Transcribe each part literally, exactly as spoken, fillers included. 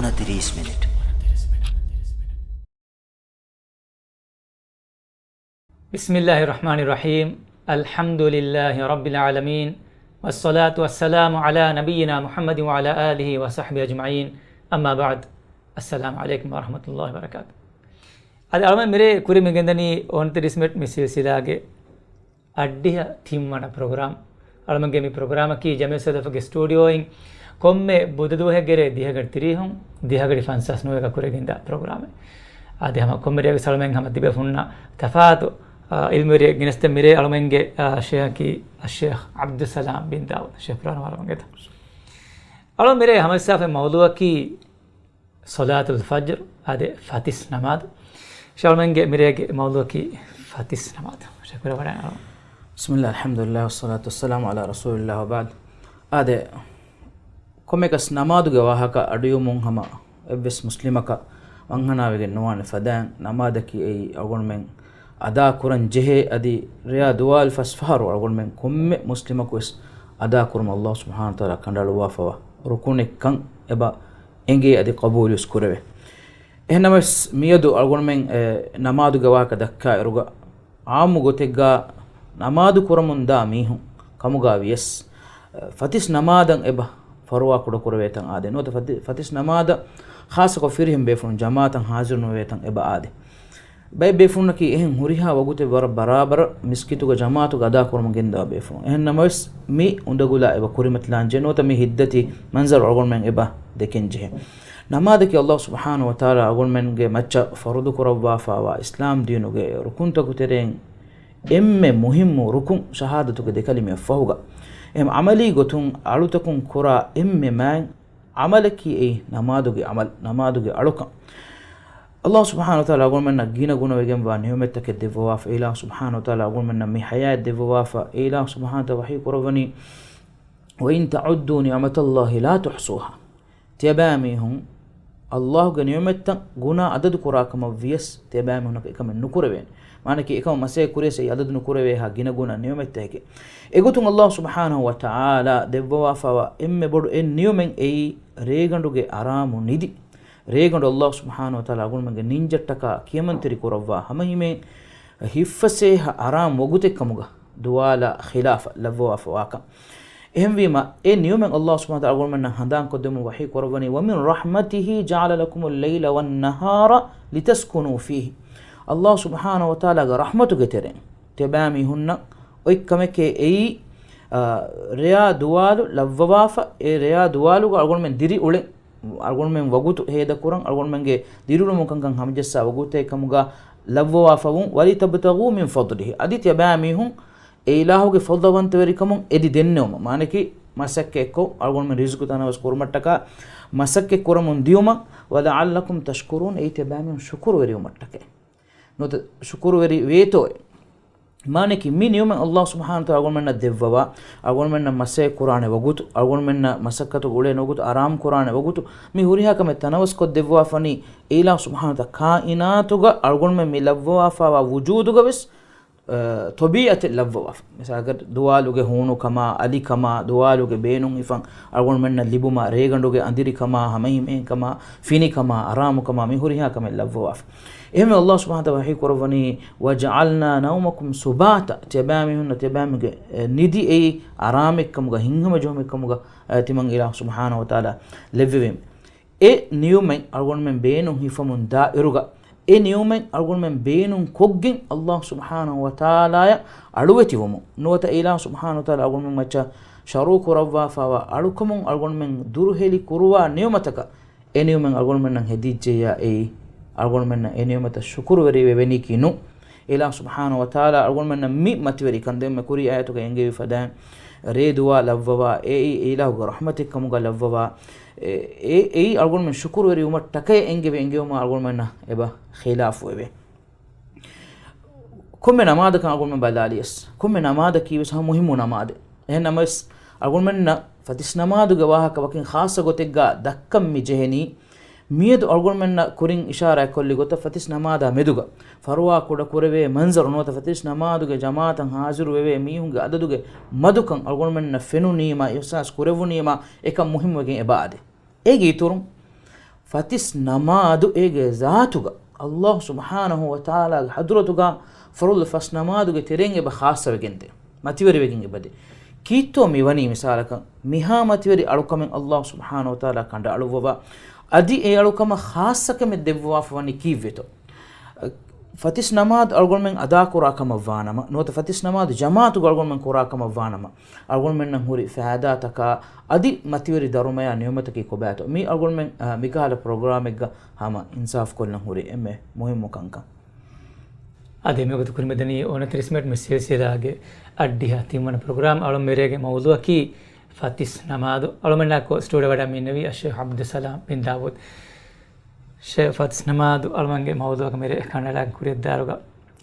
ތިރީސް މިނިޓް. بسم الله الرحمن الرحيم. الحمد لله رب العالمين. والصلاة والسلام على نبينا محمد وعلى آله وصحبه أجمعين. أما بعد. السلام عليكم ورحمة الله وبركاته. އަދި އަޅުމެން މިރޭ ކުރި މިގެންދަނީ އޮންތިރީސް މިނިޓް މި ސިލްސިލާގެ އައްޑިހަ ތިންވަނަ ޕްރޮގްރާމް. އަޅުމެންގެ މި ޕްރޮގްރާމަކީ ޖަމިއްޔަތު ސަލަފުގެ ސްޓޫޑިއޯއިން ކޮންމެ ބުދަ ދުވަހެއްގެ ރޭ ދިހަގަޑި ތިރީހުން ދިހަގަޑި ފަންސާސް ނުވައިގަ ކުރެގެންދާ ޕްރޮގްރާމެއް. އާދެ، ހަމަ ކޮންމެ ރެއަކު އަޅުމެން ހަމަ ތިބޭފުންނަށް ތަފާތު، އާ، އިލްމުވެރިއެއް ގެނެސްދޭން. މިރޭ އަޅުމެންގެ، އާ، ޝޭޚަކީ އައްޝޭޚް ޢަބްދުއްސަލާމް ބިން ދާވޫދު. ޝޭޚް ފުރާނަ ވާރަމަން ގެތަ. އަޅުމެން މިރޭ ހަމަޖައްސާފައި މައުޟޫޢަކީ ޞަލާތުލް ފަޖްރު، އާދެ، ފަތިސް ނަމާދު. އަޅުމެންގެ މިރޭގެ މައުޟޫޢަކީ ފަތިސް ނަމާދު. ޝޭޚް ކުރެވިގަންނަވާ. بسم الله، الحمد لله، والصلاة والسلام على رسول الله، وبعد. އާދެ، ކޮންމެއަކަސް ނަމާދުގެ ވާހަކަ އަޑުއިވުމުން ހަމަ އެއްވެސް މުސްލިމަކަށް ވަންހަނާވެގެން ނުވާނެ ފަދައިން، ނަމާދަކީ އެއީ އަޅުގަނޑުމެން އަދާ ކުރަން ޖެހޭ، އަދި ރެޔާ ދުވާލު ފަސް ފަހަރު އަޅުގަނޑުމެން ކޮންމެ މުސްލިމަކުވެސް އަދާ ކުރުމަށް ﷲ ސުބްޙާނަހޫ ވަތަޢާލާ ކަނޑައަޅުއްވާފަވާ ރުކުނެއްކަން އެބަ އެނގޭ އަދި ޤަބޫލުވެސް ކުރެވޭ. އެހެންނަމަވެސް، މިއަދު އަޅުގަނޑުމެން، އެ، ނަމާދުގެ ވާހަކަ ދައްކާއިރުގަ، ޢާއްމު ގޮތެއްގަ ނަމާދު ކުރަމުންދާ މީހުން ކަމުގަ ވިޔަސް، އެ، ފަތިސް ނަމާދަށް އެބަ ފަރުވާ ކުޑަކުރެވޭތަން އާދެ، ނުވަތަ ފަތި-، ފަތިސް ނަމާދަށް ޚާއްޞަކޮށް ފިރިހެން ބޭފުޅުން ޖަމާޢަތަށް ޙާޟިރުނުވޭތަން އެބަ އާދެ. ބައެއް ބޭފުޅުންނަކީ އެހެން ހުރިހާ ވަގުތެއް ވަރަށް ބަރާބަރަށް މިސްކިތުގަ ޖަމާޢަތުގަ އަދާކުރަމުން ގެންދަވާ ބޭފުޅުން. އެހެން ނަމަވެސް، މި އުނދަގުލާ އެބަ ކުރިމަތިލާންޖެހޭ، ނުވަތަ މި ހިތްދަތި މަންޒަރު އަޅުގަނޑުމެން އެބަ ދެކެންޖެހޭ. ނަމާދަކީ ﷲ ސުބްޙާނަހޫ ވަތަޢާލާ އަޅުގަނޑުމެންގެ މައްޗަށް ފަރުޟު ކުރައްވާފަވާ އިސްލާމް ދީނުގެ ރުކުންތަކު ތެރެއިން އެންމެ މުހިއްމު ރުކުން، ޝަހާދަތުގެ ދެކަލިމަޔަށް ފަހުގަ. އެހެން ޢަމަލީ ގޮތުން އަޅުތަކުން ކުރާ އެންމެ މާތް ޢަމަލަކީ އެއީ ނަމާދުގެ ޢަމަލު، ނަމާދުގެ އަޅުކަން. ﷲ ސުބްޙާނަހޫ ވަތަޢާލާ އަޅުގަނޑުމެންނަށް ގިނަ ގުނަވެގެންވާ ނިޢުމަތްތަކެއް ދެއްވަވާފަ. އެ ﷲ ސުބްޙާނަހޫ ވަތަޢާލާ އަޅުގަނޑުމެންނަށް މި ޙަޔާތް ދެއްވަވާފަ. އެ ﷲ ސުބްޙާނަހޫ ވަތަޢާލާ ވަޙީ ކުރައްވަނީ، "وإن تعدوا نعمة الله لا تحصوها." ތިޔަބައިމީހުން ﷲގެ ނިޢުމަތްތައް ގުނާ އަދަދު ކުރާކަމަށް ވިޔަސް، ތިޔަބައިމީހުންނަކަށް އެކަމެއް ނުކުރެވޭނެ. މާނައަކީ، އެކަމަށް މަސައްކަތް ކުރިޔަސް އެއީ އަދަދު ނުކުރެވޭހާ ގިނަ ގުނަ ނިޢުމަތްތަކެކޭ. އެގޮތުން ﷲ ސުބްޙާނަހޫ ވަތަޢާލާ ދެއްވަވާފަވާ އެންމެ ބޮޑު އެއް ނިޢުމަތް އެއީ، ރޭގަނޑުގެ އަރާމު ނިދި. ރޭގަނޑު ﷲ ސުބްޙާނަހޫ ވަތަޢާލާ އަޅުގަނޑުމެންގެ ނިންޖައްޓަކާ ކިޔަމަންތެރި ކުރައްވާ ހަމަހިމޭން ހިތްފަސޭހަ އަރާމު ވަގުތެއް ކަމުގަ ދުވާލާ ޚިލާފަށް ލައްވަވާފަވާކަން. އެހެންވީމަ، އެ ނިޢުމަތް ﷲ ސުބްޙާނަހޫ ވަތަޢާލާ އަޅުގަނޑުމެންނަށް ހަނދާންކޮށްދެމުން ވަޙީ ކުރައްވަނީ، "ومن رحمته جعل لكم الليل والنهار لتسكنوا فيه." ﷲ ސުބްޙާނަހޫ ވަތަޢާލާގެ ރަޙްމަތުގެ ތެރެއިން ތިޔަބައިމީހުންނަށް އޮތް ކަމެކޭ އެއީ، އާ، ރެޔާ ދުވާލު ލައްވަވާފަ، އެ ރެޔާ ދުވާލުގަ އަޅުގަނޑުމެން ދިރިއުޅެން، އަޅުގަނޑުމެން ވަގުތު ހޭދަކުރަން، އަޅުގަނޑުމެންގެ ދިރިއުޅުމުން ކަންކަން ހަމަޖައްސާ ވަގުތެއް ކަމުގަ ލައްވަވާފަވުން، "ولتبتغوا من فضله." އަދި ތިޔަބައިމީހުން އެ އިލާހުގެ ފަޟްލުވަންތަވެރިކަމުން އެދި ދެންނެވުމަށް. މާނައަކީ، މަސައްކަތްކޮށް، އަޅުގަނޑުމެން ރިޒުޤު ތަނަވަސް ކުރުމަށްޓަކާ މަސައްކަތް ކުރަމުން ދިޔުމަށް، "ولعلكم تشكرون." އެއީ ތިޔަބައިމީހުން ޝުކުރުވެރިވުމަށްޓަކައި. ނުވަތަ ޝުކުރުވެރި ވޭތޯއޭ. މާނައަކީ، މި ނިޢުމަތް ﷲ ސުބްޙާނަހޫ ވަތަޢާލާ އަޅުގަނޑުމެންނަށް ދެއްވަވާ، އަޅުގަނޑުމެންނަށް މަސައްކަތް ކުރާނެ ވަގުތު، އަޅުގަނޑުމެންނަށް މަސައްކަތުގަ އުޅޭނެ ވަގުތު، އަރާމު ކުރާނެ ވަގުތު، މި ހުރިހާ ކަމެއް ތަނަވަސްކޮށްދެއްވާފަނީ، އެ އިލާހު ސުބްޙާނަހޫ ވަތަޢާލާ ކާއިނާތުގަ އަޅުގަނޑުމެން މި ލައްވަވާފަވާ ވުޖޫދުގަވެސް އަ، ޠަބީޢަތެއް ލައްވަވާފަ. މިސާލަކަށް، ދުވާލުގެ ހޫނުކަމާ، އަލިކަމާ، ދުވާލުގެ ބޭނުން ހިފަން އަޅުގަނޑުމެންނަށް ލިބުމާ، ރޭގަނޑުގެ އަނދިރިކަމާ، ހަމަހިމޭންކަމާ، ފިނިކަމާ، އަރާމުކަމާ، މި ހުރިހާ ކަމެއް ލައްވަވާފަ. އެހެންވެ، ﷲ ސުބްޙާނަހޫ ވަތަޢާލާ ވަޙީ ކުރައްވަނީ، "وجعلنا نومكم سباتا." ތިޔަބައިމީހުންނަށް ތިޔަބައިމީހުންގެ، އެ، ނިދި އެއީ އަރާމެއްކަމުގަ، ހިތްހަމަޖެހުމެއްކަމުގަ، އެ، ތިމަން އިލާހު ސުބްޙާނަހޫ ވަތަޢާލާ ލެއްވެވީމެ. އެ ނިޢުމަތް އަޅުގަނޑުމެން ބޭނުން ހިފަމުން ދާ އިރުގަ، އެ ނިޢުމަތް އަޅުގަނޑުމެން ބޭނުން ކޮށްގެން ﷲ ސުބްޙާނަހޫ ވަތަޢާލާއަށް އަޅުވެތިވުމުން، ނުވަތަ އެ އިލާހު ސުބްޙާނަހޫ ވަތަޢާލާ އަޅުގަނޑުމެން މައްޗަށް ޝަރުޢު ކުރައްވާފަވާ އަޅުކަމުން އަޅުގަނޑުމެން ދުރުހެލި ކުރުވާ ނިޢުމަތަކަށް، އެ ނިޢުމަތް އަޅުގަނޑުމެންނަށް ހެދިއްޖެއްޔާ އެއީ، އަޅުގަނޑުމެންނަށް އެ ނިޢުމަތަށް ޝުކުރުވެރިވެވެނީކީ ނޫން. އެ އިލާހު ސުބްޙާނަހޫ ވަތަޢާލާ އަޅުގަނޑުމެންނަށް މި މަތިވެރި ކަން ދެންމެ ކުރީ އާޔަތުގަ އެންގެވި ފަދައިން، ރޭ ދުވާ ލައްވަވާ، އެއީ އެ އިލާހުގެ ރަޙްމަތެއް ކަމުގަ ލައްވަވާ، އެ، އެ، އެއީ އަޅުގަނޑުމެން ޝުކުރުވެރިވުމަށް ޓަކައެއް އެންގެވި އެންގެވުމާ އަޅުގަނޑުމެންނަށް އެބަ ޚިލާފުވެވޭ. ކޮންމެ ނަމާދަކަށް އަޅުގަނޑުމެން ބަލާލިޔަސް، ކޮންމެ ނަމާދަކީވެސް ހަމަ މުހިއްމު ނަމާދެއް. އެހެންނަމަވެސް، އަޅުގަނޑުމެންނަށް ފަތިސް ނަމާދުގެ ވާހަކަ ވަކިން ޚާއްޞަ ގޮތެއްގަ ދައްކަން މި ޖެހެނީ، މިއަދު އަޅުގަނޑުމެންނަށް ކުރިން އިޝާރާތް ކޮށްލި ގޮތަށް ފަތިސް ނަމާދާ މެދުގަ ފަރުވާ ކުޑަ ކުރެވޭ މަންޒަރު ނުވަތަ ފަތިސް ނަމާދުގެ ޖަމާޢަތަށް ހާޒިރު ވެވޭ މީހުންގެ އަދަދުގެ މަދުކަން އަޅުގަނޑުމެންނަށް ފެނުނީމާ، އިޙްސާސް ކުރެވުނީމާ، އެކަން މުހިއްމުވެގެން އެބަ އާދޭ. އޭގެ އިތުރުން، ފަތިސް ނަމާދު އޭގެ ޒާތުގަ ﷲ ސުބްޙާނަހޫ ވަތަޢާލާގެ ޙަޟްރަތުގަ ފަރުޟު ފަސް ނަމާދުގެ ތެރެއިން އެބަ ޚާއްޞަވެގެންދޭ، މަތިވެރިވެގެން އެބަދޭ. ކީއްތޯ މިވަނީ؟ މިސާލަކަށް، މިހާ މަތިވެރި އަޅުކަމެއް ﷲ ސުބްޙާނަހޫ ވަތަޢާލާ ކަނޑައަޅުއްވަވާ، އަދި އެ އަޅުކަމަށް ޚާއްޞަކަމެއް ދެއްވަވާފަ ވަނީ ކީއްވެތޯ؟ ފަތިސް ނަމާދު އަޅުގަނޑުމެން އަދާކުރާ ކަމަށް ވާނަމަ، ނުވަތަ ފަތިސް ނަމާދު ޖަމާޢަތުގަ އަޅުގަނޑުމެން ކުރާ ކަމަށް ވާނަމަ، އަޅުގަނޑުމެންނަށް ހުރި ފައިދާތަކާ އަދި މަތިވެރި ދަރުމަޔާ ނިޢުމަތަކީ ކޮބާތޯ؟ މީ އަޅުގަނޑުމެން، އާ، މިކަހަލަ ޕްރޮގްރާމެއްގަ ހަމަ އިންސާފުކޮށްލަން ހުރި އެންމެ މުހިއްމު ކަންކަން. އާދެ، މިވަގުތު ކުރިމަދަނީ އުނަތިރީސް މިނެޓް މި ސިލްސިލާގެ އައްޑިހަ ތިންވަނަ ޕްރޮގްރާމް. އަޅުންމެރޭގެ މައުޟޫޢަކީ ފަތިސް ނަމާދު. އަޅުމެންނާކޮ ސްޓޫޑިއޯ ވަޑައިގެންނެވީ އައްޝޭޚް ޢަބްދުއްސަލާމް ބިން ދާވޫދު. ޝޭޚް ފަތިސް ނަމާދު އަޅުމެންގެ މައުޟޫޢަކަށް މެރޭ ކަނޑައަޅާ ކުރިއަށްދާއިރުގަ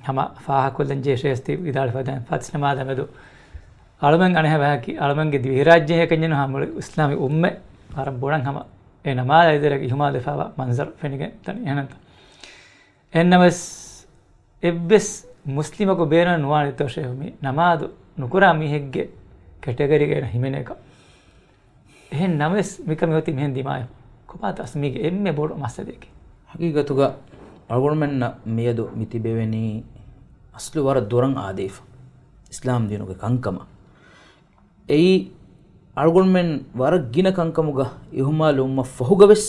ހަމަ ފާހަގަކޮށްލަން ޖެހޭ ޝޭޚް ތި ވިދާޅުވެފަދައިން ފަތިސް ނަމާދާ މެދު އަޅުމެން އަނެއްހާ ބަޔަކީ އަޅުމެންގެ ދިވެހިރާއްޖެ އެކަންޏެއް ނޫން ހަމަ މުޅި އިސްލާމީ އުއްމަތް ވަރަށް ބޮޑަށް ހަމަ އެ ނަމާދާ އެދެރަކަށް އިހުމާލުވެފައިވާ މަންޒަރު ފެނިގެން ދަނީ. އެހެންނަމަވެސް، އެއްވެސް މުސްލިމަކު ބޭނުމެއް ނުވާނެތޯ ޝޭޚް މި ނަމާދު ނުކުރާ މީހެއްގެ ކެޓަގަރީގަ އޭނަ ހިމެނޭކަށް. އެހެން ނަމަވެސް މިކަމެއް އޮތީ މިހެން ދިމާވެފަ. ކޮބާތަ އަސްލު މީގެ އެންމެ ބޮޑު މައްސަލައަކީ؟ ހަގީގަތުގަ އަޅުގަނޑުމެންނަށް މިއަދު މި ތިބެވެނީ އަސްލު ވަރަށް ދުރަށް އާދެވިފަ އިސްލާމް ދީނުގެ ކަންކަމަށް. އެއީ އަޅުގަނޑުމެން ވަރަށް ގިނަ ކަންކަމުގަ އިހުމާލުވުމަށް ފަހުގަވެސް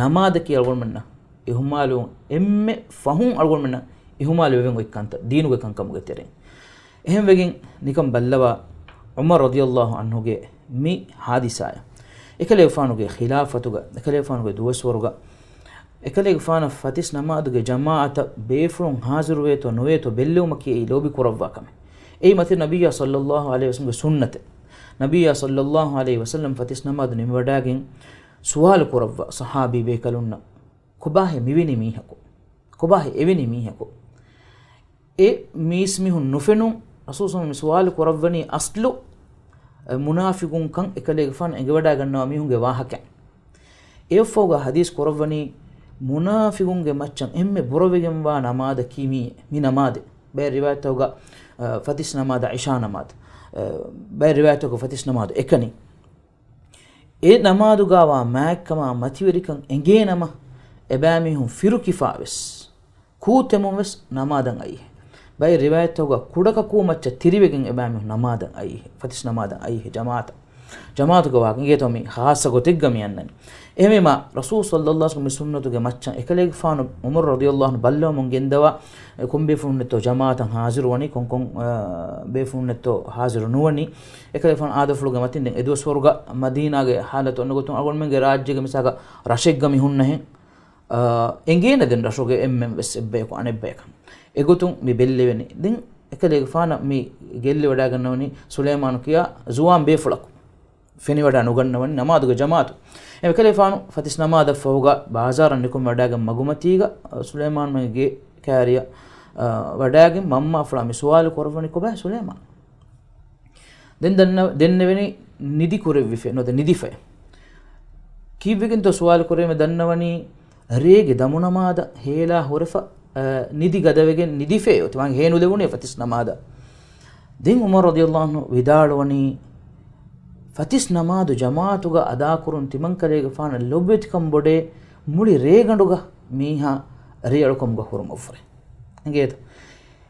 ނަމާދަކީ އަޅުގަނޑުމެންނަށް އިހުމާލުވުން އެންމެ ފަހުން އަޅުގަނޑުމެންނަށް އިހުމާލު ވެވެން އޮތް ކަންތައް ދީނުގެ ކަންކަމުގެ ތެރެއިން. އެހެންވެގެން ނިކަން ބައްލަވާ، ޢުމަރު ރަޟިޔަﷲ ޢަންހުގެ މި ޙާދިސާއަށް، އެކަލޭގެފާނުގެ ޚިލާފަތުގަ، އެކަލޭގެފާނުގެ ދުވަސްވަރުގަ، އެކަލޭގެފާނަށް ފަތިސް ނަމާދުގެ ޖަމާޢަތަށް ބޭފުޅުން ޙާޟިރުވޭތޯ ނުވޭތޯ ބެއްލެވުމަކީ އެއީ ލޯބި ކުރައްވާ ކަމެއް. އެއީ މަތި ނަބިއްޔާ ޞައްލަﷲ ޢަލައިހި ވަސައްލަމްގެ ސުންނަތެއް. ނަބިއްޔާ ޞައްލަﷲ ޢަލައިހި ވަސައްލަމް ފަތިސް ނަމާދު ނިމިވަޑައިގެން ސުވާލު ކުރައްވާ ޞަޙާބީ ބޭކަލުންނަށް، ކޮބާހޭ މިވެނި މީހަކު؟ ކޮބާހޭ އެވެނި މީހަކު؟ އެ މީސްމީހުން ނުފެނުން. ރަސޫލު މި ސުވާލު ކުރައްވަނީ އަސްލު، އެ، މުނާފިގުންކަން އެކަލޭގެފާނު އެނގިވަޑައިގަންނަވާ މީހުންގެ ވާހަކައެއް. އެއަށްފަހުގަ ޙަދީޘް ކުރައްވަނީ، މުނާފިގުންގެ މައްޗަށް އެންމެ ބުރަވެގެންވާ ނަމާދަކީ މީ، މި ނަމާދެއް. ބައެއް ރިވާޔަތްތަކުގަ، އަ، ފަތިސް ނަމާދަށް ޢިޝާ ނަމާދު، އަ، ބައެއް ރިވާޔަތްތަކުގަ ފަތިސް ނަމާދު އެކަނި. އެ ނަމާދުގަވާ މާތްކަމާ މަތިވެރިކަން އެނގޭނަމަ، އެބައިމީހުން ފިރުކިފާވެސް، ކޫތެމުންވެސް ނަމާދަށް އައީހެ. ބައެއް ރިވާޔަތްތަކުގަ ކުޑަކަކޫ މައްޗަށް ތިރިވެގެން އެބައިމީހުން ނަމާދަށް އައީހެ، ފަތިސް ނަމާދަށް އައީހެ ޖަމާޢަތަށް. ޖަމާޢަތުގަ ވާކަން އިނގޭތޯ މި ޚާއްޞަ ގޮތެއްގަ މި އަންނަނީ. އެހެންވީމާ، ރަސޫލު ޞައްލަﷲ ޢަލައިހި ވަސައްލަމް މި ސުންނަތުގެ މައްޗަށް އެކަލޭގެފާނު ޢުމަރު ރަޟިޔަﷲ ޢަންހު ބައްލަވަމުން ގެންދަވާ، އެ ކޮން ބޭފުޅުންނެއްތޯ ޖަމާޢަތަށް ޙާޟިރު ވަނީ، ކޮން ކޮން، އާ، ބޭފުޅުންނެއްތޯ ޙާޟިރު ނުވަނީ. އެކަލޭގެފާނު އާދަފުޅުގެ މަތިން ދެން އެދުވަސްވަރުގަ މަދީނާގެ ޙާލަތު އޮންނަ ގޮތުން އަޅުގަނޑުމެންގެ ރާއްޖޭގެ މިސާލަކަށް ރަށެއްގަ މި ހުންނަހެން، އާ، އެނގޭނެ ދެން ރަށުގެ އެންމެން ވެސް އެއްބަޔަކު އަނެއްބަޔަކަށް. އެގޮތުން މި ބެއްލެވެނީ. ދެން އެކަލޭގެފާނަށް މި ގެއްލިވަޑައިގަންނަވަނީ ސުލައިމާނު ކިޔާ ޒުވާން ބޭފުޅަކު. ފެނިވަޑައި ނުގަންނަވަނީ ނަމާދުގެ ޖަމާޢަތު. އެކަލޭގެފާނު ފަތިސް ނަމާދަށްފަހުގަ ބާޒާރަށް ނިކުމެވަޑައިގެން މަގުމަތީގަ ސުލައިމާނުމެންގެ ކާރިއަށް، އާ، ވަޑައިގެން މަންމާފުޅާ މި ސުވާލު ކުރައްވަނީ ކޮބާ ސުލައިމާނު؟ ދެން ދަންނަ-، ދެންނެވެނީ ނިދި ކުރެއްވިފޭ ނުވަތަ ނިދިފޭ. ކީއްވެގެންތޯ ސުވާލު ކުރެވީމަ ދަންނަވަނީ ރޭގެ ދަމުނަމާދަށް ހޭލާ ހުރެފަ، އަ، ނިދި ގަދަވެގެން ނިދިފޭ އޮތީ ވާން ހޭނުލެވުނީ ފަތިސް ނަމާދަށް. ދެން ޢުމަރު ރަޟިޔަﷲ ޢަންހު ވިދާޅުވަނީ، ފަތިސް ނަމާދު ޖަމާޢަތުގަ އަދާކުރުން ތިމަންކަލޭގެފާނަށް ލޮބުވެތިކަން ބޮޑޭ މުޅި ރޭގަނޑުގަ މީހާ ރޭއަޅުކަމުގަ ހުރުމަށްވުރެ. އިނގޭތަ؟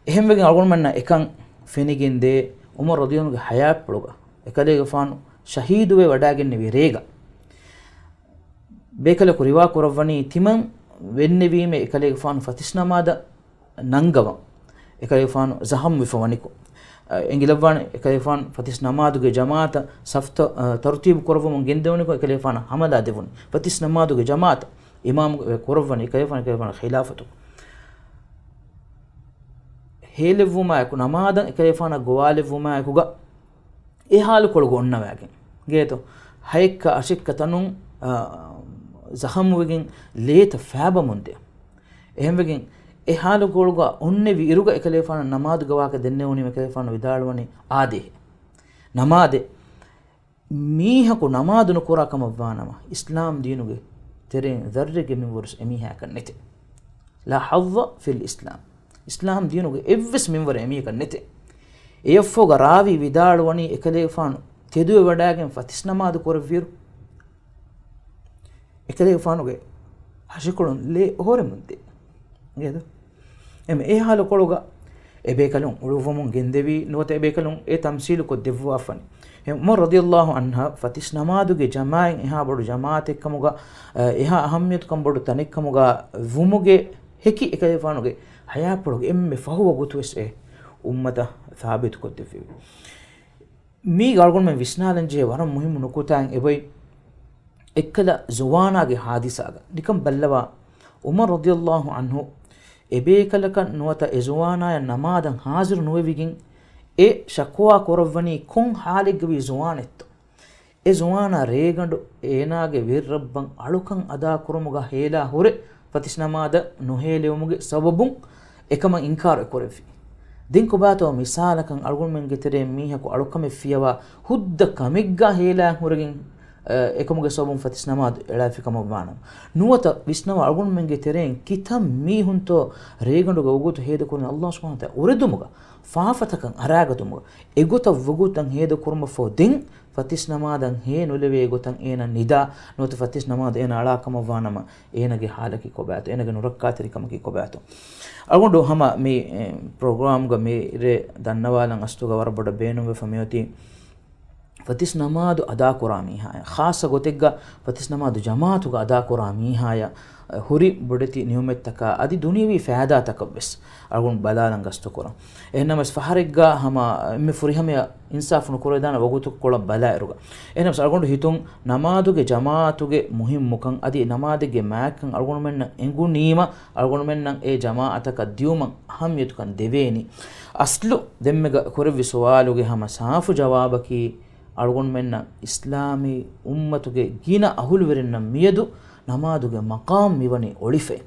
އެހެންވެގެން އަޅުގަނޑުމެންނަށް އެކަން ފެނިގެންދޭ ޢުމަރު ރަޟިޔަﷲ ޢަންހުގެ ޙަޔާތްޕުޅުގަ އެކަލޭގެފާނު ޝަހީދުވެ ވަޑައިގެންނެވި ރޭގަ. ބޭކަލަކު ރިވާ ކުރައްވަނީ ތިމަން ވެންނެވީމޭ އެކަލޭގެފާނު ފަތިސް ނަމާދަށް ނަންގަވަން. އެކަލޭގެފާނު ޒަޚަމްވެފަ ވަނިކޮށް. އެނގިލައްވާނެ އެކަލޭގެފާނު ފަތިސް ނަމާދުގެ ޖަމާޢަތަށް ސަފްތަ-، އަ، ތަރުތީބު ކުރައްވަމުން ގެންދެވުނިކޮށް އެކަލޭގެފާނަށް ހަމަލާ ދެވުނީ. ފަތިސް ނަމާދުގެ ޖަމާޢަތަށް އިމާމު ކުރައްވަނީ އެކަލޭގެފާނު، އެކަލޭގެފާނު ޚިލާފަތު. ހޭލެއްވުމާއެކު ނަމާދަށް އެކަލޭގެފާނަށް ގޮވާލެއްވުމާއެކުގަ އެ ހާލުކޮޅުގަ އޮންނަވައިގެން. އިނގޭތޯ؟ ހައެއްކަ އަށެއްކަ ތަނުން، އާ، ޒަޚަމްވެގެން ލޭތައް ފާބަމުންދޭ. އެހެންވެގެން އެ ހާލުކޮޅުގަ އޮންނެވި އިރުގަ އެކަލޭގެފާނަށް ނަމާދުގެ ވާހަކަ ދެންނެވުނީމަ އެކަލޭގެފާނު ވިދާޅުވަނީ އާދޭ. ނަމާދެއް. މީހަކު ނަމާދު ނުކުރާ ކަމަށް ވާނަމަ، އިސްލާމް ދީނުގެ ތެރެއިން ޛައްރެއްގެ މިންވަރުސް އެމީހާއަކަށް ނެތޭ. لا حظ في الإسلام. އިސްލާމް ދީނުގެ އެއްވެސް މިންވަރެއް އެމީހަކަށް ނެތޭ. އެއަށްފަހުގަ ރާވީ ވިދާޅުވަނީ އެކަލޭގެފާނު ތެދުވެ ވަޑައިގެން ފަތިސް ނަމާދު ކުރެއްވިއިރު، އެކަލޭގެފާނުގެ ހަށިކޮޅުން ލޭ އޮހޮރެމުން ދޭ. އިނގޭތަ؟ އެމެ އެ ހާލުކޮޅުގަ އެބޭކަލުން އުޅުއްވަމުން ގެންދެވީ ނުވަތަ އެބޭކަލުން އެ ތަމްސީލު ކޮށްދެއްވާފަނި. އެ ޢުމަރު ރަޟިޔަﷲ ޢަންހަ ފަތިސް ނަމާދުގެ ޖަމާޢަތް އެހާ ބޮޑު ޖަމާޢަތެއްކަމުގަ، އެ، އެހާ އަހައްމިޔަތުކަން ބޮޑު ތަނެއްކަމުގަ ވުމުގެ ހެކި އެކަލޭގެފާނުގެ ޙަޔާތްޕުޅުގެ އެންމެ ފަހު ވަގުތުވެސް އެ އުއްމަތަށް ސާބިތުކޮށްދެއްވެވި. މީގަ އަޅުގަނޑުމެން ވިސްނާލަންޖެހޭ ވަރަށް މުހިއްމު ނުކުތާއެއް އެބައޮތް. އެއްކަލަ ޒުވާނާގެ ޙާދިސާގަ ނިކަން ބައްލަވާ، ޢުމަރު ރަޟިޔަﷲ ޢަންހު އެބޭކަލަކަށް ނުވަތަ އެ ޒުވާނާޔަށް ނަމާދަށް ޙާޟިރު ނުވެވިގެން އެ ޝަކުވާ ކުރައްވަނީ ކޮން ޙާލެއްގަވީ ޒުވާނެއްތޯ؟ އެ ޒުވާނާ ރޭގަނޑު އޭނާގެ ވެރިރަށްބަން އަޅުކަން އަދާކުރުމުގަ ހޭލާ ހުރެ ފަތިސް ނަމާދަށް ނުހޭލެވުމުގެ ސަބަބުން އެކަމަށް އިންކާރު އެކުރެއްވި. ދެން ކޮބާތޯ މިސާލަކަށް އަޅުގަނޑުމެންގެ ތެރެއިން މީހަކު އަޅުކަމެއް ފިޔަވާ ހުއްދަ ކަމެއްގަ ހޭލާ ހުރެގެން، އެކަމުގެ ސަބަބުން ފަތިސް ނަމާދު އެޅާފި ކަމަށްވާނަމަ. ނުވަތަ ވިސްނަވާ އަޅުގަނޑުމެންގެ ތެރެއިން ކިތަން މީހުންތޯ ރޭގަނޑުގަ ވަގުތު ހޭދަކުރަނީ ﷲ ސުބްޙާނަހޫ ވަތަޢާލާ އުރެދުމުގަ، ފާފަތަކަށް އަރާގަތުމުގަ، އެގޮތަށް ވަގުތުތައް ހޭދަކުރުމަށްފަހު ދެން ފަތިސް ނަމާދަށް ހޭ ނުލެވޭ ގޮތަށް އޭނަ ނިދާ، ނުވަތަ ފަތިސް ނަމާދު އޭނަ އަޅާ ކަމަށްވާނަމަ، އޭނަގެ ޙާލަކީ ކޮބާތޯ؟ އޭނަގެ ނުރައްކާތެރިކަމަކީ ކޮބާތޯ؟ އަޅުގަނޑު ހަމަ މި، އެ، ޕްރޮގްރާމްގަ މި ރޭ ދަންނަވާލަން އަސްލުގަ ވަރަށް ބޮޑަށް ބޭނުންވެފަ މިއޮތީ ފަތިސް ނަމާދު އަދާކުރާ މީހާޔަށް، ޚާއްޞަ ގޮތެއްގަ ފަތިސް ނަމާދު ޖަމާޢަތުގަ އަދާކުރާ މީހާޔަށް ހުރި ބޮޑެތި ނިޢުމަތްތަކާ އަދި ދުނިޔަވީ ފައިދާތަކަށްވެސް އަޅުގަނޑު ބަލާލަން ގަސްތުކުރަން. އެހެންނަމަވެސް ފަހަރެއްގަ ހަމަ އެންމެ ފުރިހަމަޔަށް އިންސާފު ނުކުރެވިދާނެ ވަގުތުކޮޅަށް ބަލާއިރުގަ. އެހެންނަމަވެސް އަޅުގަނޑު ހިތުން ނަމާދުގެ ޖަމާޢަތުގެ މުހިއްމުކަން އަދި ނަމާދެއްގެ މާތްކަން އަޅުގަނޑުމެންނަށް އެނގުނީމަ، އަޅުގަނޑުމެންނަށް އެ ޖަމާޢަތަކަށް ދިއުމަށް އަހައްމިޔަތުކަން ދެވޭނީ. އަސްލު ދެންމެގަ ކުރެއްވި ސުވާލުގެ ހަމަ ސާފު ޖަވާބަކީ، އަޅުގަނޑުމެންނަށް އިސްލާމީ އުއްމަތުގެ ގިނަ އަހުލުވެރިންނަށް މިއަދު ނަމާދުގެ މަޤާމް މިވަނީ އޮޅިފައި.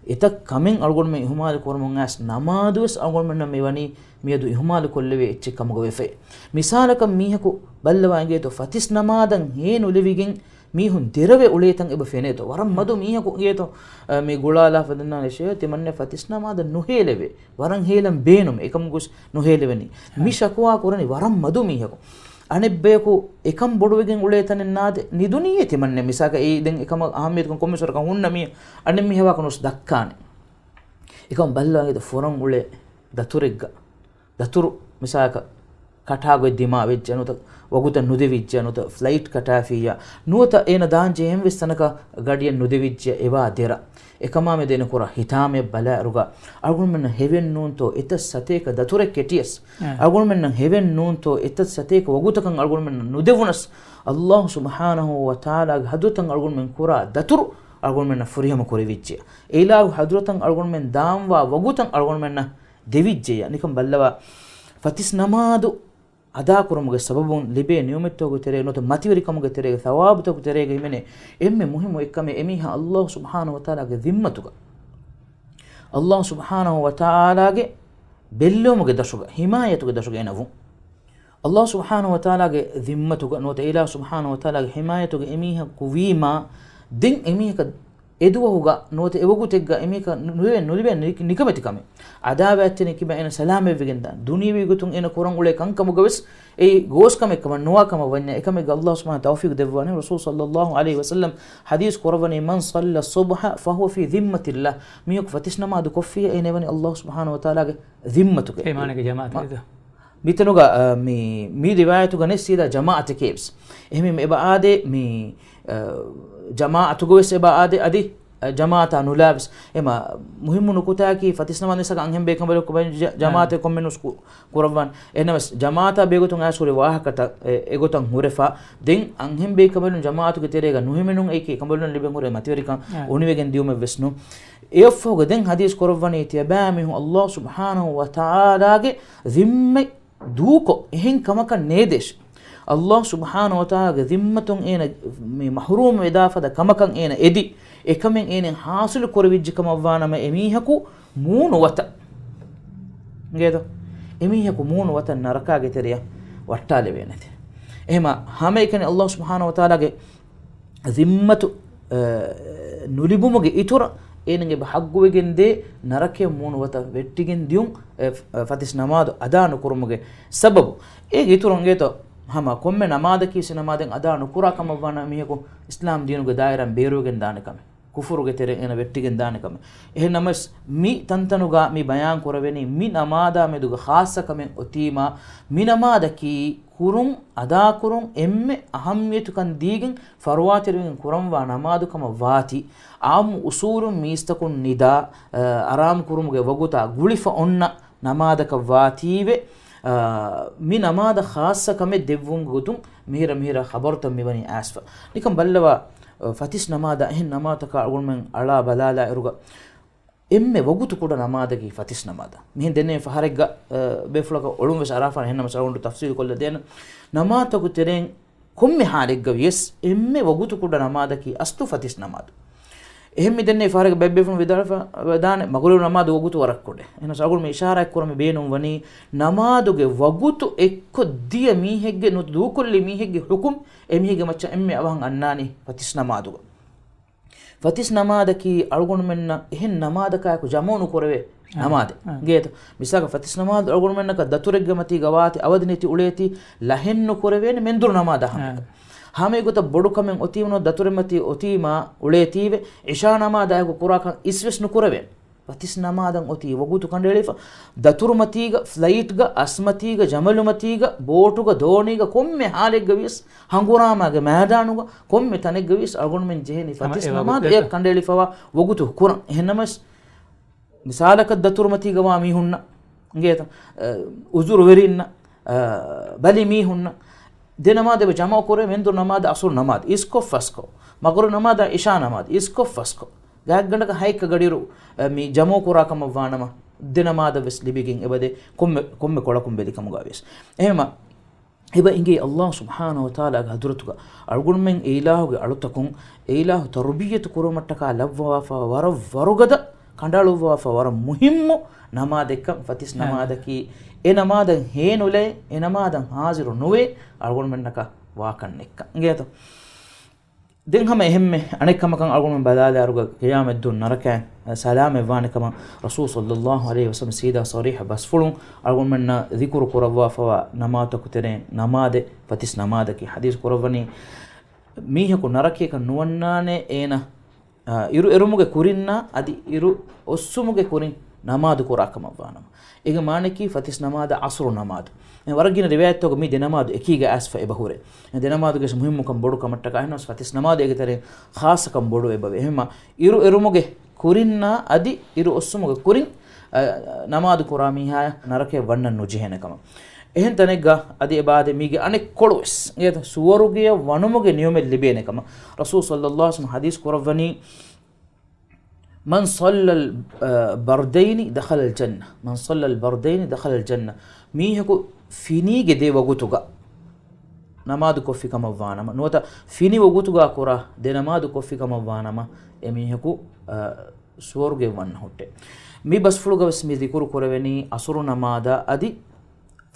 އެތައް ކަމެއް އަޅުގަނޑުމެން އިހުމާލު ކުރަމުން އައިސް، ނަމާދުވެސް އަޅުގަނޑުމެންނަށް މިވަނީ މިއަދު އިހުމާލު ކޮށްލެވޭ އެއްޗެއް ކަމުގަ ވެފައި. މިސާލަކަށް މީހަކު ބައްލަވާ އިނގޭތޯ، ފަތިސް ނަމާދަށް ހޭ ނުލެވިގެން މީހުން ދެރަވެ އުޅޭތަން އެބަ ފެނޭތޯ. ވަރަށް މަދު މީހަކު އިނގޭތޯ، އަ، މި ގުޅާލާފަ ދަންނާނެ ޝޭހް ތިމަންނެ ފަތިސް ނަމާދަށް ނުހޭލެވޭ. ވަރަށް ހޭލަން ބޭނުމެއް އެކަމުގަސް ނުހޭލެވެނީ. މި ޝަކުވާ ކުރަނީ ވަރަށް މަދު މީހަކު. އަނެއްބަޔަކު އެކަން ބޮޑުވެގެން އުޅޭ ތަނެއް ނާދެ ނިދުނީއޭ ތިމަންނެ. މިސާލަކަށް އެއީ ދެން އެކަމަށް އަހައްމިޔަތުކަން ކޮންމެސް ވަރަކަށް ހުންނަ މީ އަނެއް މީހާ ވާކަށް ނުސް ދައްކާނެ. އެކަމަށް ބައްލަވާ އިނގޭތޯ ފުރަން އުޅޭ ދަތުރެއްގަ. ދަތުރު މިސާލަކަށް ކަޓާގޮތް ދިމާވެއްޖެ ނުވަތަ ވަގުތަށް ނުދެވިއްޖެ ނުވަތަ ފްލައިޓް ކަޓާފިއްޔާ ނުވަތަ އޭނަ ދާންޖެހޭ އެހެންވެސް ތަނަކަށް ގަޑިއެއް ނުދެވިއްޖެ އެވާ ދެރަ. އެކަމާމެދު އޭނަ ކުރާ ހިތާމަޔަށް ބަލާއިރުގަ އަޅުގަނޑުމެންނަށް ހެވެއްނޫންތޯ އެތައް ސަތޭކަ ދަތުރެއް ކެޓިޔަސް، އަ، އަޅުގަނޑުމެންނަށް ހެވެއްނޫންތޯ އެތައް ސަތޭކަ ވަގުތަކަށް އަޅުގަނޑުމެންނަށް ނުދެވުނަސް، ﷲ ސުބްޙާނަހޫ ވަތަޢާލާގެ ޙަޟްރަތަށް އަޅުގަނޑުމެން ކުރާ ދަތުރު އަޅުގަނޑުމެންނަށް ފުރިހަމަ ކުރެވިއްޖެ. އެއިލާހު ޙަޟްރަތަށް އަޅުގަނޑުމެން ދާންވާ ވަގުތަށް އަޅުގަނޑުމެންނަށް ދެވިއްޖެޔާ. ނިކަން ބައްލަވާ، ފަތިސް ނަމާދު އަދާކުރުމުގެ ސަބަބުން ލިބޭ ނިޢުމަތްތަކުގެ ތެރޭ ނުވަތަ މަތިވެރިކަމުގެ ތެރޭގެ ޘަވާބުތަކުގެ ތެރޭގަ ހިމެނޭ އެންމެ މުހިއްމު އެއްކަމެއް އެމީހާ ﷲ ސުބްޙާނަހޫ ވަތަޢާލާގެ ޛިންމަތުގަ، ﷲ ސުބްޙާނަހޫ ވަތަޢާލާގެ ބެއްލެވުމުގެ ދަށުގަ، ޙިމާޔަތުގެ ދަށުގަ އޭނަ ވުން. ﷲ ސުބްޙާނަހޫ ވަތަޢާލާގެ ޛިންމަތުގަ ނުވަތަ އިލާހު ސުބްޙާނަހޫ ވަތަޢާލާގެ ޙިމާޔަތުގަ އެމީހަކު ވީމާ، ދެން އެމީހަކަށް އެދުވަހުގަ ނުވަތަ އެވަގުތެއްގަ އެމީހަކަށް ނުލިބޭ، ނުލިބޭ ނި-، ނިކަމެތިކަމެއް. އަދާވާތްތެރިން ކިބަ އޭނަ ސަލާމަތްވެގެންދާން. ދުނިޔެވީ ގޮތުން އޭނަ ކުރަން އުޅޭ ކަންކަމުގަވެސް އެއީ ގޯސްކަމެއްކަމަށް ނުވާކަމަށް ވަންޏާ، އެކަމެއްގަ ﷲ ސުބްޙާނަހޫ ތައުފީޤު ދެއްވާނެ. ރަސޫލު ޞައްލައްލާހު ޢަލައިހި ވަސައްލަމް ޙަދީޘް ކުރައްވަނީ، "من صلى الصبح فهو في ذمة الله." މީހަކު ފަތިސް ނަމާދު ކޮށްފިއްޔާ އޭނަ ވަނީ ﷲ ސުބްޙާނަހޫ ވަތަޢާލާގެ ޛިންމަތުގައި. އޭ މާނައިގެ ޖަމާޢަތު މަ-، އެދު. މިތަނުގަ، އަ، މި، މި ރިވާޔަތުގަ ނެއް ސީދާ ޖަމާޢަތެކޭވެސް. އެހެންވީމަ އެބަ އާދޭ މި، އަ، ޖަމާޢަތުގަވެސް އެބަ އާދޭ އަދި، އަ، ޖަމާޢަތާ ނުލާވެސް. އެމަ މުހިއްމު ނުކުތާއަކީ ފަތިސް ނަމާދު ނިސްކަ އަންހެން ބޭކަނބަލަކު ބައި ޖަ-، ޖަމާޢަތެއް ކޮންމެ ނުސް ކު-، ކުރައްވާން. އެހެނަސް ޖަމާޢަތާ ބެހޭގޮތުން އައިސް ހުރި ވާހަކަތައް އެ، އެގޮތަށް ހުރެފަ. ދެން އަންހެން ބޭކަނބަލުން ޖަމާޢަތުގެ ތެރޭގަ ނުހިމެނުން އެކި ކަނބަލުން ލިބެން ހުރެ މަތިވެރިކަން އުނިވެގެން ދިޔުމެއްވެސް ނޫން. އެއަށްފަހުގަ ދެން ޙަދީޘް ކުރައްވަނީ ތިޔަބައިމީހުން ﷲ ސުބްޙާނަހޫ ވަތަޢާލާގެ ޛިންމަތް ދޫކޮށް އެހެން ކަމަކަށް ނޭދޭށި. ﷲ ސުބްޙާނަހޫ ވަތަޢާލާގެ ޛިންމަތުން އޭނަ މި މަޙްރޫމް ވެދާފަދަ ކަމަކަށް އޭނަ އެދި، އެކަމެއް އޭނަ ޙާޞިލު ކުރެވިއްޖެ ކަމަށްވާނަމަ، އެމީހަކު މޫނު ވަތަށް، އިނގޭތޯ؟ އެމީހަކު މޫނު ވަތަށް ނަރަކާގެ ތެރެއަށް ވައްޓާލެވޭނެތެ. އެހެމަ ހަމައެކަނި ﷲ ސުބްޙާނަހޫ ވަތަޢާލާގެ ޛިންމަތު، އަ، ނުލިބުމުގެ އިތުރަށް އޭނަގެ އެބަ ޙައްޤުވެގެން ދޭ ނަރަކަޔަށް މޫނު ވަތަށް ވެއްޓިގެން ދިޔުން، އެ، އަ، ފަތިސް ނަމާދު އަދާ ނުކުރުމުގެ ސަބަބު. އޭގެ އިތުރުން އިނގޭތޯ ހަމަ ކޮންމެ ނަމާދަކީ ވެސް ނަމާދެއް އަދާ ނުކުރާ ކަމަށްވާނަމަ މީހަކު އިސްލާމް ދީނުގެ ދާއިރާއިން ބޭރުވެގެން ދާނެ ކަމެއް. ކުފުރުގެ ތެރެއިން އޭނަ ވެއްޓިގެން ދާނެ ކަމެއް. އެހެން ނަމަވެސް، މި ތަންތަނުގަ މި ބަޔާން ކުރެވެނީ، މި ނަމާދާ މެދުގަ ޚާއްޞަ ކަމެއް އޮތީމާ، މި ނަމާދަކީ ކުރުން، އަދާކުރުން އެންމެ އަހައްމިޔަތުކަން ދީގެން ފަރުވާތެރިވެގެން ކުރަންވާ ނަމާދު ކަމަށް ވާތީ، އާއްމު އުސޫލުން މީސްތަކުން ނިދާ، އަ، އަރާމް ކުރުމުގެ ވަގުތާ ގުޅިފަ އޮންނަ ނަމާދަކަށް ވާތީވެ، އާ، މި ނަމާދަށް ޚާއްޞަ ކަމެއް ދެއްވުމުގެ ގޮތުން މިހިރަ މިހިރަ ޚަބަރުތައް މިވަނީ އައިސްފަ. ނިކަން ބައްލަވާ، އަ، ފަތިސް ނަމާދާ އެހެން ނަމާދުތަކާ އަޅުގަނޑުމެން އަޅާ ބަލާލާ އިރުގަ އެންމެ ވަގުތު ކުޑަ ނަމާދަކީ ފަތިސް ނަމާދަށް. މިހެން ދެންނެވި ފަހަރެއްގަ، އަ، ބޭފުޅަކަށް އޮޅުން ވެސް އަރާފާނެ، އެހެންނަމަވެސް އަޅުގަނޑު ތަފްސީލު ކޮށްލަ ދޭނަން. ނަމާދުތަކު ތެރެއިން ކޮންމެ ހާލެއްގަ ވިޔަސް އެންމެ ވަގުތު ކުޑަ ނަމާދަކީ އަސްލު ފަތިސް ނަމާދު. އެހެން މި ދެންނެވި ފަހަރެއްގަ ބައެއް ބޭފުޅުން ވިދާޅުވެފަ ވެދާނެ، މަގުރިބު ނަމާދު ވަގުތު ވަރަށް ކުޑަ. އެހެނަސް އަޅުގަނޑު މި އިޝާރާތް ކުރަމުން ބޭނުން ވަނީ، ނަމާދުގެ ވަގުތު އެއްކޮށް ދިޔަ މީހެއްގެ ނު-، ދޫކޮށްލި މީހެއްގެ ޙުކުމް އެ މީހެއްގެ މައްޗަށް އެންމެ އަވަހަށް އަންނާނީ ފަތިސް ނަމާދުގަ. ފަތިސް ނަމާދަކީ އަޅުގަނޑުމެންނަށް އެހެން ނަމާދަކާއެކު ޖަމަޢު ނުކުރެވޭ އާ، ނަމާދެއް. އާ. ގޭތަ؟ މިސާލަކަށް ފަތިސް ނަމާދު އަޅުގަނޑުމެންނަކަށް ދަތުރެއްގެ މަތީގަ ވާތީ އަވަދި ނެތި އުޅޭތީ ލަހެއް ނުކުރެވޭނެ މެންދުރު ނަމާދާ ހަމަޔަކަށް. އާ. ހަމަ އެގޮތަށް ބޮޑު ކަމެއް އޮތީމަ ދަތުރެއް މަތީ އޮތީމާ އުޅޭތީވެ އިޝާ ނަމާދާއެކު ކުރާކަން އިސްވެސް ނުކުރެވޭނެ. ފަތިސް ނަމާދަށް އޮތީ ވަގުތު ކަނޑައެޅިފަ، ދަތުރުމަތީގަ، ފްލައިޓްގަ، އަސްމަތީގަ، ޖަމަލުމަތީގަ، ބޯޓުގަ، ދޯނީގަ، ކޮންމެ ހާލެއްގަ ވިޔަސް، ހަނގުރާމާގެ މައިދާނުގަ، ކޮންމެ ތަނެއްގަ ވިޔަސް އަޅުގަނޑުމެން ޖެހޭނީ ހަމަ ފަތިސް އެ ނަމާދު ވަގުތު އެއަށް ކަނޑައެޅިފަވާ ވަގުތު ކުރަން. އެހެންނަމަވެސް، މިސާލަކަށް ދަތުރުމަތީގަ ވާ މީހުންނަށް، އިނގޭތަ؟ އަ، އުޒުރުވެރިންނަށް، އަ، ބަލި މީހުންނަށް، ދެ ނަމާދެއް ޖަމަޢު ކުރޭ، މެންދުރު ނަމާދަށް އަސުރު ނަމާދު، އިސްކޮށް ފަސްކޮށް، މަގުރިބު ނަމާދަށް އިޝާ ނަމާދު، އިސްކޮށް ފަސްކޮށް، ގާތްގަނޑަކަށް ހައެއްކަ ގަޑިއިރު، އަ، މި ޖަމަޢު ކުރާ ކަމަށް ވާނަމަ، ދެ ނަމާދަށް ވެސް ލިބިގެން އެބަދޭ ކޮންމެ، ކޮންމެ ކޮޅަކުން ބެލި ކަމުގަ ވިޔަސް. އެހެންމަ، އެބަ އިނގޭ އައްލާހު ސުބްޙާނަހު ވަތަޢާލާގެ ޙަޟްރަތުގަ އަޅުގަނޑުމެން އެ އިލާހުގެ އަޅުތަކުން އެ އިލާހު ތަރުބިއްޔަތު ކުރުމަށްޓަކާ ލައްވަވާފަ ވަރަށް ވަރުގަދަ، ކަނޑައަޅުއްވާފަ ވަރަށް މުހިއްމު ނަމާދެއްކަން ފަތިސް އާ. ނަމާދަކީ، އެ ނަމާދަށް ހޭނުލައެއް، އެ ނަމާދަށް ހާޒިރު ނުވޭ އަޅުގަނޑުމެންނަކަށް ވާކަން ނެއްކަން. އިނގޭތޯ؟ ދެން ހަމަ އެހެންމެ އަނެއް ކަމަކަށް އަޅުގަނޑުމެން ބަލާލާއިރުގަ ޤިޔާމަތްދުވަހު ނަރަކައިން ސަލާމަތްވާނެ ކަމަށް ރަސޫލު ޞައްލައްލާހު ޢަލައިހި ވަސައްލަމަ ސީދާ ޞަރީޙަ ބަސްފުޅުން އަޅުގަނޑުމެންނަށް ޛިކުރު ކުރައްވާފަވާ ނަމާދުތަކު ތެރެއިން ނަމާދެއް ފަތިސް ނަމާދަކީ. ޙަދީޘް ކުރައްވަނީ، މީހަކު ނަރަކަޔަކަށް ނުވަންނާނެ އޭނަ، އާ، އިރު އެރުމުގެ ކުރިންނާ އަދި އިރު އޮއްސުމުގެ ކުރިން ނަމާދު ކުރާ ކަމަށް ވާނަމަ. އޭގެ މާނައަކީ ފަތިސް ނަމާދަށް އަސުރު ނަމާދު. އެ ވަރަށް ގިނަ ރިވާޔަތްތަކުގަ މި ދެ ނަމާދު އެކީގަ އައިސްފަ އެބަހުރޭ. އެ ދެ ނަމާދުގެ މުހިއްމުކަން ބޮޑު ކަމަށްޓަކާ އެހެންނަމަވެސް ފަތިސް ނަމާދު އޭގެ ތެރެއިން ޚާއްޞަކަން ބޮޑު އެބަވޭ. އެހެންމަ އިރު އެރުމުގެ ކުރިންނާ އަދި އިރު އޮއްސުމުގެ ކުރިން، އަ، ނަމާދު ކުރާ މީހާޔަށް ނަރަކަޔަށް ވަންނަން ނުޖެހޭނެ ކަމަށް. އެހެން ތަނެއްގަ އަދި އެބައާދެ މީގެ އަނެއްކޮޅުވެސް، އެ ސުވަރުގެޔަށް ވަނުމުގެ ނިޢުމަތް ލިބޭނެ ކަމަށް ރަސޫލު ޞައްލައްލާހު ޢަލައިހި ވަސައްލަމަ ޙަދީޘް ކުރައްވަނީ، من صلى البردين دخل الجنة، من صلى البردين دخل الجنة. މީހަކު ފިނީގެ ދެ ވަގުތުގަ ނަމާދު ކޮށްފި ކަމަށް ވާނަމަ، ނުވަތަ ފިނި ވަގުތުގަ ކުރާ ދެ ނަމާދު ކޮށްފި ކަމަށް ވާނަމަ، އެ މީހަކު، އަ، ސުވަރުގެ ވަންނަ ހުއްޓޭ. މި ބަސްފުޅުގަ ވެސް މި ޛިކުރު ކުރެވެނީ އަސުރު ނަމާދާ އަދި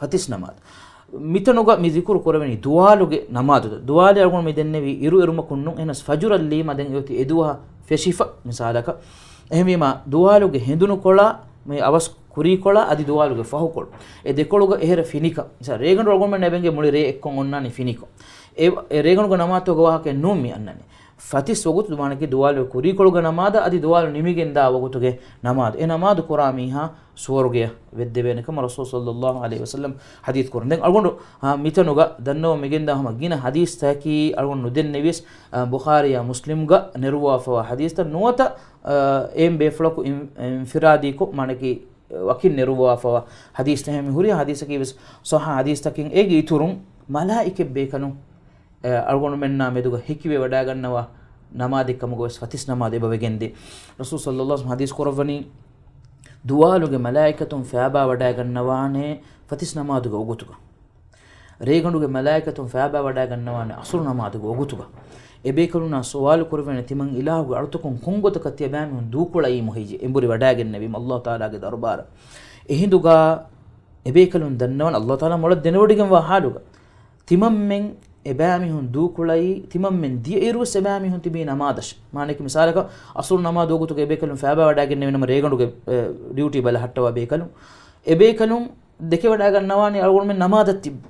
ފަތިސް ނަމާދު. މިތަނުގަ މި ޛިކުރު ކުރެވެނީ ދުވާލުގެ ނަމާދު. ދުވާލެއް އަޅުގަނޑު މި ދެންނެވީ އިރު އެރުމަކުން ނޫން، އެހެނަސް ފަޖުރަށް ލީމަ ދެން އެއޮތީ އެދުވަހަށް ފެށިފަ މިސާލަކަށް. އެހެންވީމާ، ދުވާލުގެ ހެނދުނުކޮޅާ، މި އަވަސް ކުރީކޮޅާ އަދި ދުވާލުގެ ފަހުކޮޅު. އެ ދެކޮޅުގަ އެހެރަ ފިނިކަން. މިސާ، ރޭގަނޑު އަޅުގަނޑުމެން އެބަ އިނގޭ މުޅި ރޭ އެއްކޮށް އޮންނާނީ ފިނިކޮށް. އެ، އެ ރޭގަނޑުގެ ނަމާދުގެ ވާހަކައެއް ނޫން މި އަންނަނީ. ފަތިސް ވަގުތު ދުވާނަކީ ދުވާލުގެ ކުރީކޮޅުގެ ނަމާދަށް އަދި ދުވާލު ނިމިގެންދާ ވަގުތުގެ ނަމާދު. އެ ނަމާދު ކުރާ މީހާ ސުވަރުގެޔަށް ވެއްދެވޭނެ ކަމަށް ރަސޫލު ޞައްލައްލާހު ޢަލައިހި ވަސައްލަމަ ޙަދީޘް ކުރަން. ދެން އަޅުގަނޑު، އާ، މިތަނުގަ ދަންނަވަން މިގެންދާ ހަމަ ގިނަ ޙަދީޘްތަކީ އަޅުގަނޑު ނުދެންނެވިޔަސް، އާ، ބުޚާރީއާ މުސްލިމްގަ ނެރުވާފަވާ ޙަދީޘްތައް ނުވަތަ، އާ، އެއިން ބޭފުޅަކު އިން-، އިންފިރާދީކޮށް، މާނަކީ، ވަކިން ނެރުވާފަވާ ޙަދީޘްތައް. މި ހުރިހާ ޙަދީޘަކީ ވެސް ޞައްޙަ ޙަދީޘްތަކެއް. އޭގެ އިތުރުން މަލާއިކަތް ބޭކަލުން އަޅުގަނޑުމެންނާ މެދުގަ ހެކިވެ ވަޑައިގަންނަވާ ނަމާދެއް ކަމުގަ ވެސް ފަތިސް ނަމާދު އެބަވެގެންދޭ. ރަސޫލު ޞައްލައްލާހު ޢަލައިހި ވަސައްލަމަ ޙަދީޘް ކުރައްވަނީ، ދުވާލުގެ މަލާއިކަތުން ފައިބާ ވަޑައިގަންނަވާނެ ފަތިސް ނަމާދުގެ ވަގުތުގަ. ރޭގަނޑުގެ މަލާއިކަތުން ފައިބާ ވަޑައިގަންނަވާނެ ޢަޞުރު ނަމާދުގެ ވަގުތުގަ. އެބޭކަލުންނާ ސުވާލު ކުރެވޭނެ، ތިމަން އިލާހުގެ އަޅުތަކުން ކޮންގޮތަކަށް ތިޔަބައިމީހުން ދޫކުޅައީމު ހެއްޔޭ؟ އެނބުރި ވަޑައިގެންނެވީމު ﷲ ތަޢާލާގެ ދަރުބާރަށް. އެހިނދުގަ އެބޭކަލުން ދަންނަވަން ﷲ ތަޢާލާ މޮޅަށް ދެނެވޮޑިގެންވާ ޙާލުގަ. ތިމަންމެން އެބައިމީހުން ދޫކުޅައީ، ތިމަންމެން ދިޔައިރުވެސް އެބައިމީހުން ތިބީ ނަމާދަށް. މާނައަކީ މިސާލަކަށް، ޢަޞުރު ނަމާދު ވަގުތުގަ އެބޭކަލުން ފައިބާ ވަޑައިގެންނެވި ނަމަ ރޭގަނޑުގެ، އެ، ޑިއުޓީ ބަލަހައްޓަވާ ބޭކަލުން. އެބޭކަލުން ދެކެވަޑައިގަންނަވާނީ އަޅުގަނޑުމެން ނަމާދަށް ތިއްބަ.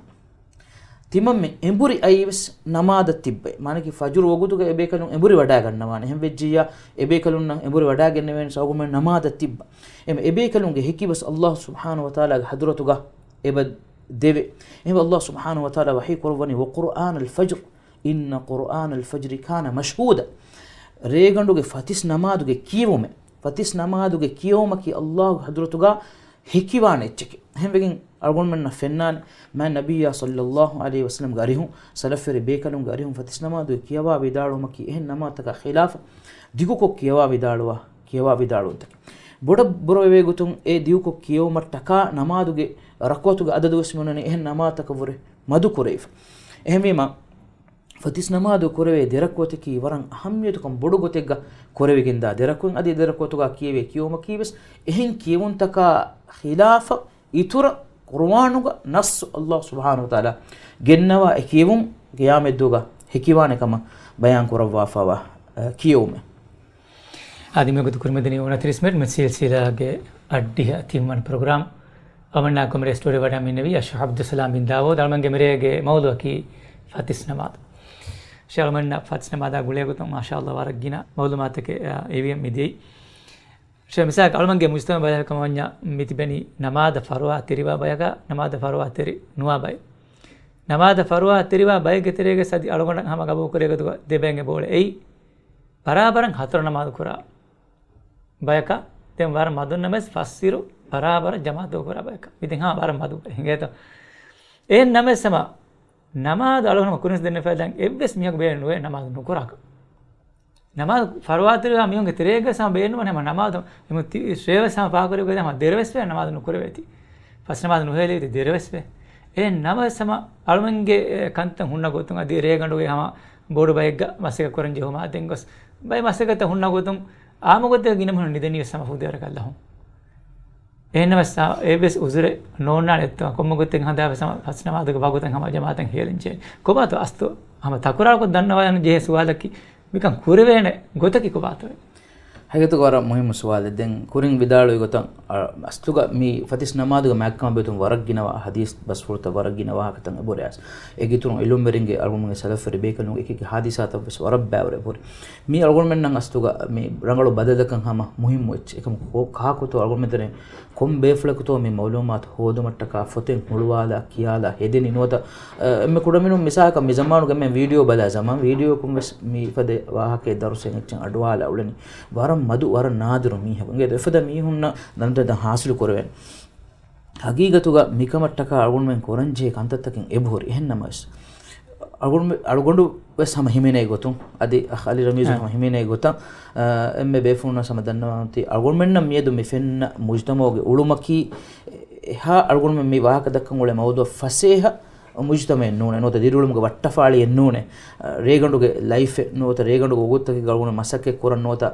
ތިމަންމެ އެނބުރި އައީވެސް ނަމާދަށް ތިއްބައި. މާނަކީ ފަޖުރު ވަގުތުގަ އެބޭކަލުން އެނބުރި ވަޑާގަންނަވާނެ. އެހެން ވެއްޖިއްޔާ އެބޭކަލުންނަށް އެނބުރި ވަޑާގެންނެވޭނެ ސަބަބުން ނަމާދަށް ތިއްބަ. އެމަ އެބޭކަލުންގެ ހެކިވެސް އައްލާހު ސުބްޙާނަހު ވަތަޢާލާގެ ޙަޟްރަތުގަ އެބަ ދެވޭ. އެހެން އައްލާހު ސުބްޙާނަހު ވަތަޢާލާ ވަޙީ ކުރައްވަނީ، "وقرآن الفجر إن قرآن الفجر كان مشهودا." ރޭގަނޑުގެ ފަތިސް ނަމާދުގެ ކިޔެވުމެއް، ފަތިސް ނަމާދުގެ ކިޔެވުމަކީ އައްލާހުގެ ޙަޟްރަތުގަ ހެކިވާނެ އެއްޗެކޭ. އެހެންވެގެން އަޅުގަނޑުމެންނަށް ފެންނާނެ، މާތް ނަބިއްޔާ ޞައްލައްލާހު ޢަލައިހި ވަސައްލަމްގެ އަރިހުން، ސަލަފްވެރި ބޭކަލުންގެ އަރިހުން ފަތިސް ނަމާދުގެ ކިޔަވާ ވިދާޅުވުމަކީ އެހެން ނަމާދުތަކާ ޚިލާފަށް ދިގުކޮށް ކިޔަވާ ވިދާޅުވާ، ކިޔަވާ ވިދާޅުވުންތަކެއް. ބޮޑަށް ބުރަވެވޭ ގޮތުން އެ ދިގުކޮށް ކިޔެވުމަށްޓަކާ ނަމާދުގެ ރަކުޢަތުގެ އަދަދުވެސް މިއޮންނަނީ އެހެން ނަމާދުތަކަށްވުރެ މަދު ކުރެވިފަ. އެހެންވީމަ، ފަތިސް ނަމާދު ކުރެވޭ ދެރަކުޢަތަކީ ވަރަށް އަހައްމިޔަތުކަން ބޮޑު ގޮތެއްގަ ކުރެވިގެންދާ ދެރަކުޢަތް. އަދި ދެރަކުޢަތުގަ ކިޔެވޭ ކިޔެވުމަކީވެސް އެހެން ކިޔެވުންތަކާ ޚިލާފަށް އިތުރަށް ޤުރުއާނުގަ ނައްޞު އައްލާހު ސުބްޙާނަހު ވަތަޢާލާ ގެންނަވާ އެ ކިޔެވުން ޤިޔާމަތްދުވަގަ ހެކިވާނެ ކަމަށް ބަޔާން ކުރައްވާފައިވާ، އަ، ކިޔެވުމެއް. އާދެ، މިވަގުތު ކުރިމަތިނީ އޮނަތިރީސް މިނެޓް މި ސިލްސިލާގެ އައްޑިހަ ތިންވަނަ ޕްރޮގްރާމް. އަޅުމެންނާ ކޮމި ސްޓޫޑިއޯ ވަޑައިގެންނެވީ އައްޝައިޚް ޢަބްދުއްސަލާމް ބިން ދާވޫދު. އަޅުމެންގެ މިރޭގެ މައުޟޫޢަކީ ފަތިސް ނަމާދު. އައްޝައިޚް އަޅުމެންނަށް ފަތިސް ނަމާދާ ގުޅޭގޮތުން މާޝާﷲ ވަރަށް ގިނަ މައުލޫމާތުތަކެއް، އާ، އެވިއެން މިދިޔައީ. އައްޝައިޚް މިސާލަކަށް އަޅުމެންގެ މުޖްތަމަޢު ބަލާލިކަމަށް ވަންޏާ މި ތިބެނީ ނަމާދަށް ފަރުވާ ތެރިވާ ބަޔަކާ، ނަމާދަށް ފަރުވާ ތެރި ނުވާ ބައެއް. ނަމާދަށް ފަރުވާ ތެރިވާ ބައެއްގެ ތެރޭގަ އަދި އަޅުގަނޑަށް ހަމަ ގަބޫލު ކުރޭ ގޮތުގަ ދެ ބައެއް އެބައުޅޭ. އެއީ، ބަރާބަރަށް ހަތަރު ނަމާދު ކުރާ ބަޔަކަށް ދެން ވަރަށް މަދުން ނަމަވެސް ފަސްއިރު ބަރާބަރަށް ޖަމާޢަތު ކުރާ ބަޔަކަށް. މި ދެން ހަމަ ވަރަށް މަދު ބައެއް ހިނގޭތޯ. އެހެން ނަމަވެސް ހަމަ ނަމާދު އަޅުގަނޑު ކުރިން ދެންނެފަ ދެން އެއްވެސް މީހަކު ބޭނުން ނުވޭ ނަމާދު ނުކުރާކަށް. ނަމާދު ފަރުވާތެރިވާ މީހުންގެ ތެރޭގަ ހަމަ ބޭނުން ވަނީ ހަމަ ނަމާދު އެމު ތި-، ޝޭވެސް ހަމަ ފާކުރި ގޮތް ހަމަ ދެރަވެސް ވެ ނަމާދު ނުކުރެވޭތީ. ފަސް ނަމާދު ނުހޭލެވޭތީ ދެރަވެސް ވެ. އެހެން ނަމަވެސް ހަމަ އަޅުމެންގެ، އެ، ކަންތައް ހުންނަ ގޮތުން އަދި ރޭގަނޑުގެ ހަމަ ބޮޑު ބައެއްގަ މަސައްކަތް ކުރަން ޖެހުމާ ދެން ގޮސް ބައެއް މަސައްކަތްތައް ހުންނަ ގޮތުން އާއްމު ގޮތެއް ގިނަ މީހުން ނިދަނީ ވެސް ހަމަ ފުދޭވަރަކަށް ލަހުން. އެހެންނަމަވެސް އެއްވެސް އުޒުރެއް ނޯންނާނެ އެއްތޯ. ކޮންމެ ގޮތެއް ހަނދާންވެސް ހަމަ ފަސް ނަމާދުގެ ވަގުތަށް ހަމަ ޖަމާޢަތަށް ހޭލިންޖެހޭ. ކޮބާތޯ އަސްލު ހަމަ ތަކުރާރުކޮށް ދަންނަވާލަން ޖެހޭ ސުވާލަކީ މިކަން ކުރެވޭނެ ގޮތަކީ ކޮބާތޯ؟ ހަގީގަތުގަ ވަރަށް މުހިއްމު ސުވާލެއް. ދެން ކުރިން ވިދާޅުވި ގޮތަށް، އަ، އަސްލުގަ މި ފަތިސް ނަމާދުގެ މާތްކަމަށް ބެހޭ ވަރަށް ގިނަވާ ޙަދީޘް ބަސްފުޅުތައް ވަރަށް ގިނަ ވާހަކަތައް އެބަހުރި. އޭގެ އިތުރުން ޢިލްމުވެރިންގެ އަޅުގަނޑުގެ ސަލަފްވެރި ބޭކަލުންގެ އެކި އެކި ޙާދިސާތައް ވެސް ވަރަށް ބައިވަރު އެބަހުރި. މީ އަޅުގަނޑުމެންނަށް އަސްލުގަ މި ރަނގަޅު ބަދަލަކަށް ހަމަ މުހިއްމު އެއްޗެއް. އެކަމަކު ކާކުތޯ އަޅުގަނޑުމެން ދެން ކޮން ބޭފުޅަކުތޯ މި މައުލޫމާތު ހޯދުމަށްޓަކާ ފޮތެއް ހުޅުވާލާ ކިޔާލާ ހެދެނީ ނުވަތަ، އަ، އެންމެ ކުޑަމިނުން މިސާލަކަށް މި ޒަމާނުގެ އެންމެ ވީޑިއޯ ބަލާ ޒަމާން ވީޑިއޯއަކުން ވެސް މި ފަދަ ވާހަކައެއް ދަރުސެއް އެއްޗެއް އަޑުވާލާ އުޅެނީ. ވަރަށް މަދު، ވަރަށް ނާދިރު މީހަކު. އިނގޭތޯ އެފަދަ މީހުންނަށް ދަނޑުދަނޑަށް ހާސިލު ކުރެވޭނެ. ހަގީގަތުގަ މިކަމަށްޓަކާ އަޅުގަނޑުމެން ކުރަންޖެހޭ ކަންތައްތަކެއް އެބަހުރި. އެހެންނަމަވެސް، އަޅުގަނޑު، އަޅުގަނޑު ވެސް ހަމަ ހިމެނޭ ގޮތުން، އަދި އަޚް އަލީ ރަމީޒު އަ. ހަމަ ހިމެނޭ ގޮތަށް، އަ، އެންމެ ބޭފުޅުންނަށް ހަމަ ދަންނަވާން އޮތީ، އަޅުގަނޑުމެންނަށް މިއަދު މި ފެންނަ މުޖްތަމަޢުގެ އުޅުމަކީ، އެހާ އަޅުގަނޑުމެން މި ވާހަކަ ދައްކަން އުޅޭ މައުޟޫޢަށް ފަސޭހަ މުޖްތަމަޢެއް ނޫނޭ، ނުވަތަ ދިރިއުޅުމުގެ ވައްޓަފާޅިއެއް ނޫނޭ. އަ، ރޭގަނޑުގެ ލައިފެއް ނުވަތަ ރޭގަނޑުގެ ވަގުތުތަކެއްގަ އަޅުގަނޑު މަސައްކަތް ކުރަން ނުވަތަ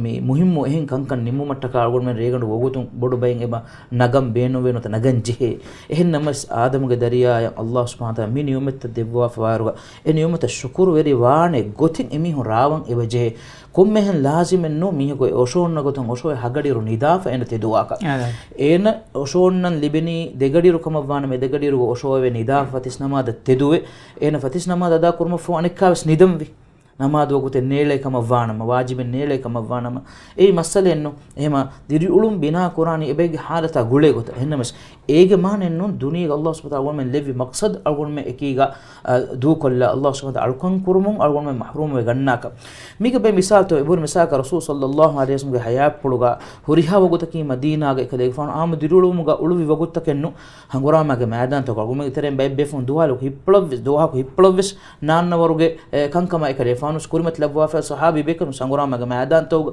މި މުހިއްމު އެހެން ކަންކަން ނިންމުމަށްޓަކާ އަޅުގަނޑުމެން ރޭގަނޑު ވަގުތުން ބޮޑު ބައިން އެބަ ނަގަން ބޭނުންވޭ ނުވަތަ ނަގަން ޖެހޭ. އެހެން ނަމަވެސް އާދަމުގެ ދަރިޔާއަށް އައްލާހު ސުބްޙާނަހު ވަތަޢާލާ މި ނިޢުމަތްތައް ދެއްވާފަ ވާއިރުގަ އެ ނިޢުމަތަށް ޝުކުރުވެރިވާނެ ގޮތެއް އެމީހުން ރާވަން އެބަ ޖެހޭ. ކޮންމެހެން ލާޒިމެއް ނޫން މީހަކު އެ އޮށޯންނަ ގޮތުން އޮށޯއެ ހަގަޑިއިރު ނިދާފަ އޭނަ ތެދުވާކަށް. އާދެ. އޭނަ އޮށޯންނަން ލިބެނީ ދެގަޑިއިރު ކަމަށްވާނަމަ، އެ ދެގަޑިއިރުގަ އޮށޯއެވެ ނިދާފަ ފަތިސް ނަމާދަށް ތެދުވެ. އޭނަ ފަތިސް ނަމާދު އަދާ ކުރުމަށްފަހު އަނެއްކާވެސް ނިދަންވީ. ނަމާދު ވަގުތެއް ނޭޅޭ ކަމަށް ވާނަމަ، ވާޖިބެއް ނޭޅޭ ކަމަށް ވާނަމަ، އެއީ މައްސަލައެއް ނޫން. އެހެމަ ދިރިއުޅުން ބިނާ ކުރާނީ އެބައެއްގެ ޙާލަތާ ގުޅޭ ގޮތަށް. އެހެންނަމަވެސް، އޭގެ މާނައެއް ނޫން ދުނިޔޭގަ އައްލާހު ސުބްޙާނަހު ވަތަޢާލާ އަޅުގަނޑުމެން ލެއްވި މަޤްޞަދު އަޅުގަނޑުމެން އެކީގަ، އަ، ދޫކޮށްލާ، އައްލާހު ސުބްޙާނަހު ވަތަޢާލާ އަޅުކަން ކުރުމުން އަޅުގަނޑުމެން މަޙްރޫމްވެ ގަންނާކަށް. މީގެ ބައެއް މިސާލުތައް އެބަހުރި. މިސާލަކަށް ރަސޫލު ޞައްލައްލާހު ޢަލައިހި ވަސައްލަމްގެ ޙަޔާތްޕުޅުގަ ހުރިހާ ވަގުތަކީ މަދީނާގަ އެކަލޭގެފާނު އާއްމު ދިރިއުޅުމުގަ އުޅުއްވި ވަގުތުތަކެއް ނޫން. ހަނގުރާމާގެ މައިދާންތަކުގަ އަޅުގަނޑުމެންގެ ތެރެއިން ބައެއް ބޭފުޅުން ދުވަހަކު ހިތްޕުޅަށްވެސް، ދުވަހަކު ހިތްޕުޅަށްވެސް ނާންނަވަރުގެ، އެ، ކަންކަމަށް އެކަލޭގެފާނު ކުރިމަތިލައްވާފައި ޞަޙާބީ ބޭކަލުން ހަނގުރާމާގެ މައިދާންތަކުގަ،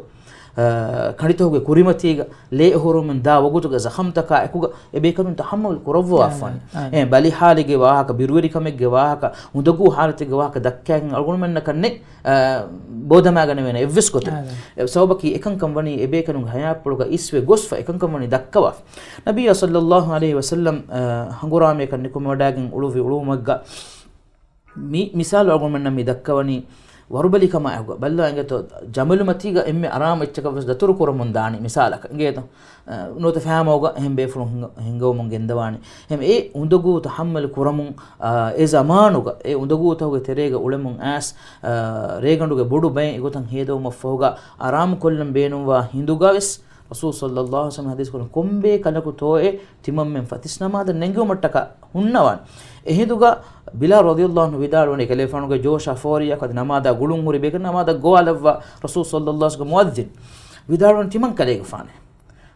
އަ، ކަނޑިތަކުގެ ކުރިމަތީގަ ލޭ އޮހޮރުމުން ދާ ވަގުތުގެ ޒަޚަމްތަކާ އެކުގަ އެބޭކަލުން ތަޙައްމަލް ކުރައްވާފާނެ. އާ، އާ. އެ، ބަލިހާލީގެ ވާހަކަ، ބިރުވެރިކަމެއްގެ ވާހަކަ، އުނދަގޫ ހާލަތެއްގެ ވާހަކަ ދައްކައިގެން އަޅުގަނޑުމެންނަކަށް ނެތް، އަ، ބޯދަމާގަނެވޭނެ އެއްވެސް ގޮތެއް. އާ، އާ. އެ، ސަބަބަކީ އެކަންކަން ވަނީ އެބޭކަލުންގެ ޙަޔާތްޕުޅުގަ އިސްވެ ގޮސްފަ އެކަންކަން ވަނީ ދައްކަވާފަ. ނަބިއްޔާ ޞައްލައްލާހު ޢަލައިހި ވަސައްލަމް، އަ، ހަނގުރާމަޔަކަށް ނިކުމެވަޑައިގެން އުޅުއްވި އުޅުއްވުމެއްގަ މި މިސާލު އަޅުގަނޑުމެންނަށް މި ދައްކަވަނީ، ވަރުބަލިކަމާއެކުގަ ބައްލަވާ އިނގޭތޯ، ޖަމަލުމަތީގަ އެންމެ އަރާމު އެއްޗަކަށް ވެސް ދަތުރު ކުރަމުން ދާނީ މިސާލަކަށް އިނގޭތޯ. އަ، ނުވަތަ ފައިމަގުގަ އެހެން ބޭފުޅުން ހިނގަ-، ހިނގަވަމުން ގެންދަވާނީ. އެހެން އެ އުނދަގޫ ތަޙައްމަލު ކުރަމުން، އަ، އެ ޒަމާނުގަ އެ އުނދަގޫތަކުގެ ތެރޭގަ އުޅެމުން އައިސް، އަ، ރޭގަނޑުގެ ބޮޑު ބައެއް އެގޮތަށް ހޭދަވުމަށްފަހުގަ އަރާމުކޮށްލަން ބޭނުންވާ ހިނދުގަ ވެސް ރަސޫލު ޞައްލައްލާހު ޢަލައިހި ވަސައްލަމަ ޙަދީޘް ކުރަން ކޮންބޭކަލަކު ތޯއޭ ތިމަންމެން ފަތިސް ނަމާދަށް ނެނގެވުމަށްޓަކާ ހުންނަވާނެ. އެހިނދުގަ ބިލާލް ރަޟިޔައްލާހު ޢަންހު ވިދާޅުވަނީ، ކަލޭގެފާނުގެ ޖޯޝާ ފޯރިއްޔާ އަދި ނަމާދާ ގުޅުން ހުރި ބޭކަލުން ނަމާދަށް ގޮވާލައްވާ ރަސޫލު ޞައްލައްލާހު ޢަލައިހި ވަސައްލަމަ މުއައްޒިން ވިދާޅުވަނީ ތިމަން ކަލޭގެފާނޭ.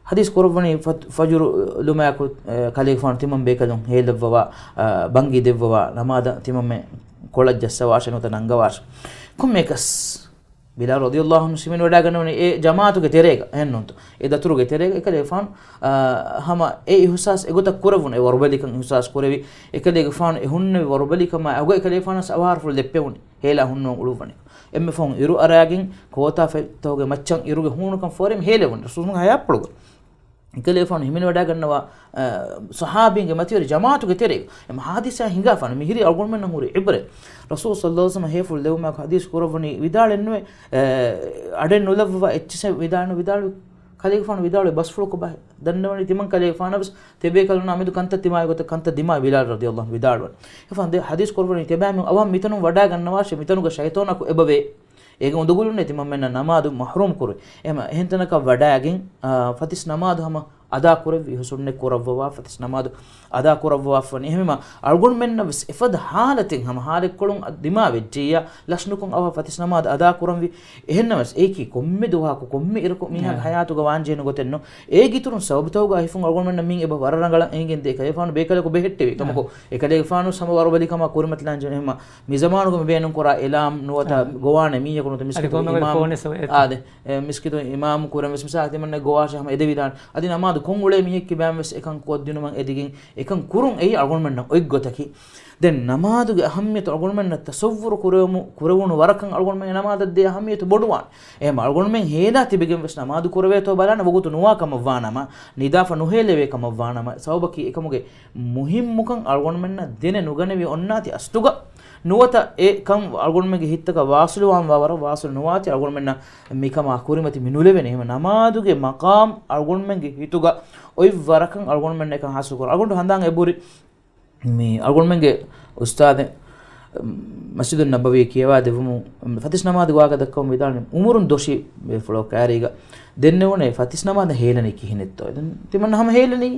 ޙަދީޘް ކުރައްވަނީ ފަ-، ފަޖުރު ލުމާއެކު، އެ، ކަލޭގެފާނު ތިމަން ބޭކަލުން ހޭލައްވަވާ، އަ، ބަންގީ ދެއްވަވާ، ނަމާދަށް ތިމަންމެ ކޮޅަށް ޖައްސަވާށޭ ނުވަތަ ނަންގަވާށޭ. ކޮންމެއަކަސް ބިލާލް ރަޟިޔައްލާހު ޢަންހު ހިމެނިވަޑައިގަންނަވަނީ އެ ޖަމާޢަތުގެ ތެރޭގަ، އެހެންނޫންތޯ؟ އެ ދަތުރުގެ ތެރޭގަ އެކަލޭގެފާނު، އާ، ހަމަ އެ އިޙުސާސް އެގޮތަށް ކުރެވުނު، އެ ވަރުބަލިކަން އިޙުސާސް ކުރެވި، އެކަލޭގެފާނު އެ ހުންނެވި ވަރުބަލިކަމާ އެގޮތް އެކަލޭގެފާނަށް އަވަހާރަފުޅު ދެއްޕެވުނީ. ހޭލާ ހުންނަވަން އުޅުއްވަނީ. އެންމެ ފަހުން އިރު އަރާގެން ކޯތާފަތްތަކުގެ މައްޗަށް އިރުގެ ހޫނުކަން ފޯރިމަ ހޭލެވުނީ. ރަސޫލުގެ ޙަޔާތްޕުޅުގަ އެކަލޭގެފާނު ހިމެނިވަޑައިގަންނަވާ، އަ، ޞަޙާބީންގެ މަތިވެރި ޖަމާޢަތުގެ ތެރޭގަ. އެމަ ޙާދިސާ ހިނގާފާނު މިހިރީ އަޅުގަނޑުމެންނަށް ހުރި ޢިބްރަތް. ރަސޫލު ޞައްލައްލާހު ޢަލައިހި ވަސައްލަމަ ހޭފުޅު ލެވުމާއެކު ޙަދީޘް ކުރައްވަނީ ވިދާޅެއްނުވޭ، އަ، އަޑެއް ނުލައްވަވާ އެއްޗިސެއް ވިދާޅު ވިދާޅު ކަލޭގެފާނު ވިދާޅުވި ބަސްފުޅު ކޮބާހޭ؟ ދަންނަވަނީ ތިމަން ކަލޭގެފާނަށް ވެސް ތިބޭކަލުންނާ މެދު ކަންތައް ދިމާވި ގޮތަށް ކަންތައް ދިމާވި ބިލާލް ރަޟިޔައްލާހު ޢަންހު ވިދާޅުވަނީ. އެފަން ޙަދީޘް ކުރައްވަނީ ތިބާމެން އަވަހަށް މިތަނުން ވަޑައިގަންނަވާށޭ، މިތަނުގަ ޝައިޠާނަކު އެބަވޭ. އޭގެ އުނދަގުލުންނޭ ތިމަންމެންނަށް ނަމާދު މަޙްރޫމް ކުރުވި. އެހެމަ އެހެން ތަނަކަށް ވަޑައިގެން، އާ، ފަތިސް ނަމާދު ހަމަ އަދާ ކުރެއްވި، އިހުސުންނެ ކުރައްވަވާ ފަތިސް ނަމާދު އަދާ ކުރައްވަވާފަނީ. އެހެމަ އަޅުގަނޑުމެންނަށް ވެސް އެފަދަ ޙާލަތެއް ހަމަ ޙާލެއްކޮޅުން އަ-، ދިމާވެއްޖެއްޔާ، ލަސްނުކޮށް އަވަހަށް ފަތިސް ނަމާދު އަދާ ކުރަންވީ. އެހެންނަމަވެސް އެއީކީ ކޮންމެ ދުވަހަކު ކޮންމެ އިރަކު މީހާގެ ނައި. ޙަޔާތުގަ ވާންޖެހޭނެ ގޮތެއްނު. އޭގެ އިތުރުން ސަބަބުތަކުގަ ހިފުން އަޅުގަނޑުމެންނަށް މިން އެބަ ވަރަށް ރަނގަޅަށް އެނގެންދޭ. އެކަލޭގެފާނު ބޭކަލަކު ބެހެއްޓެވި ކަމަކު، އެކަލޭގެފާނު ހަމަ ވަރުބަލިކަމާ ކުރިމަތިލާންޖެހޭ. އެހެމަ މިޒަމާނުގަ މި ބޭނުންކުރާ އިލާމް ނުވަތަ ގޮވާނެ މީހަކު ނުވަތަ މިސްކިތު އިމާމް، އާދެ، އެ، މިސްކިތު އިމާމް ކުރަން ވެސް މިސާލަކަށް ތިމަންނަ ގޮވާށޭ ހަމަ އެދެވިދާނެ. އަދި ނަމާދު ކޮށް އުޅޭ މީހެއް ކިބާން ވެސް އެކަން ކޮށްދިނުމަށް އެދިގެން އެކަން ކުރުން އެއީ އަޅުގަނޑުމެންނަށް އޮތް ގޮތަކީ. ދެން ނަމާދުގެ އަހައްމިޔަތު އަޅުގަނޑުމެންނަށް ތަޞައްވުރު ކުރެވުމު، ކުރެވުނު ވަރަކަށް އަޅުގަނޑުމެން ނަމާދަށް ދޭ އަހައްމިޔަތު ބޮޑުވާނެ. އެހެމަ އަޅުގަނޑުމެން ހޭލާ ތިބެގެން ވެސް ނަމާދު ކުރެވޭތޯ ބަލާނެ ވަގުތު ނުވާ ކަމަށްވާނަމަ، ނިދާފަ ނުހޭލެވޭ ކަމަށްވާނަމަ، ސަބަބަކީ އެކަމުގެ މުހިއްމުކަން އަޅުގަނޑުމެންނަށް ދެނެ ނުގަނެވި އޮންނާތި އަސްލުގަ ނުވަތަ އެ ކަން އަޅުގަނޑުމެންގެ ހިތްތަކަށް ވާސިލުވާން ވާ ވަރަށް ވާސިލު ނުވާތި އަޅުގަނޑުމެންނަށް މިކަމާ ކުރިމަތި މި ނުލެވެނީ. އެހެމަ ނަމާދުގެ މަޤާމް އަޅުގަނޑުމެންގެ ހިތުގަ އޮތް ވަރަކަށް އަޅުގަނޑުމެންނަށް އެކަން ޙާޞިލު ކުރަން. އަޅުގަނޑު ހަނދާން އެބުރި މި އަޅުގަނޑުމެންގެ އުސްތާޛެއް، މަސްޖިދުއް ނަބަވީ ކިޔަވާ ދެވުމު، ފަތިސް ނަމާދު ވާގަ ދައްކަމުން ވިދާޅުވި އުމުރުން ދޮށީ ބޭފުޅަކު ކައިރީގަ ދެންނެވުނޭ ފަތިސް ނަމާދަށް ހޭލަނީ ކިހިނެއްތޯ؟ ދެން ތިމަންނަ ހަމަ ހޭލަނީ.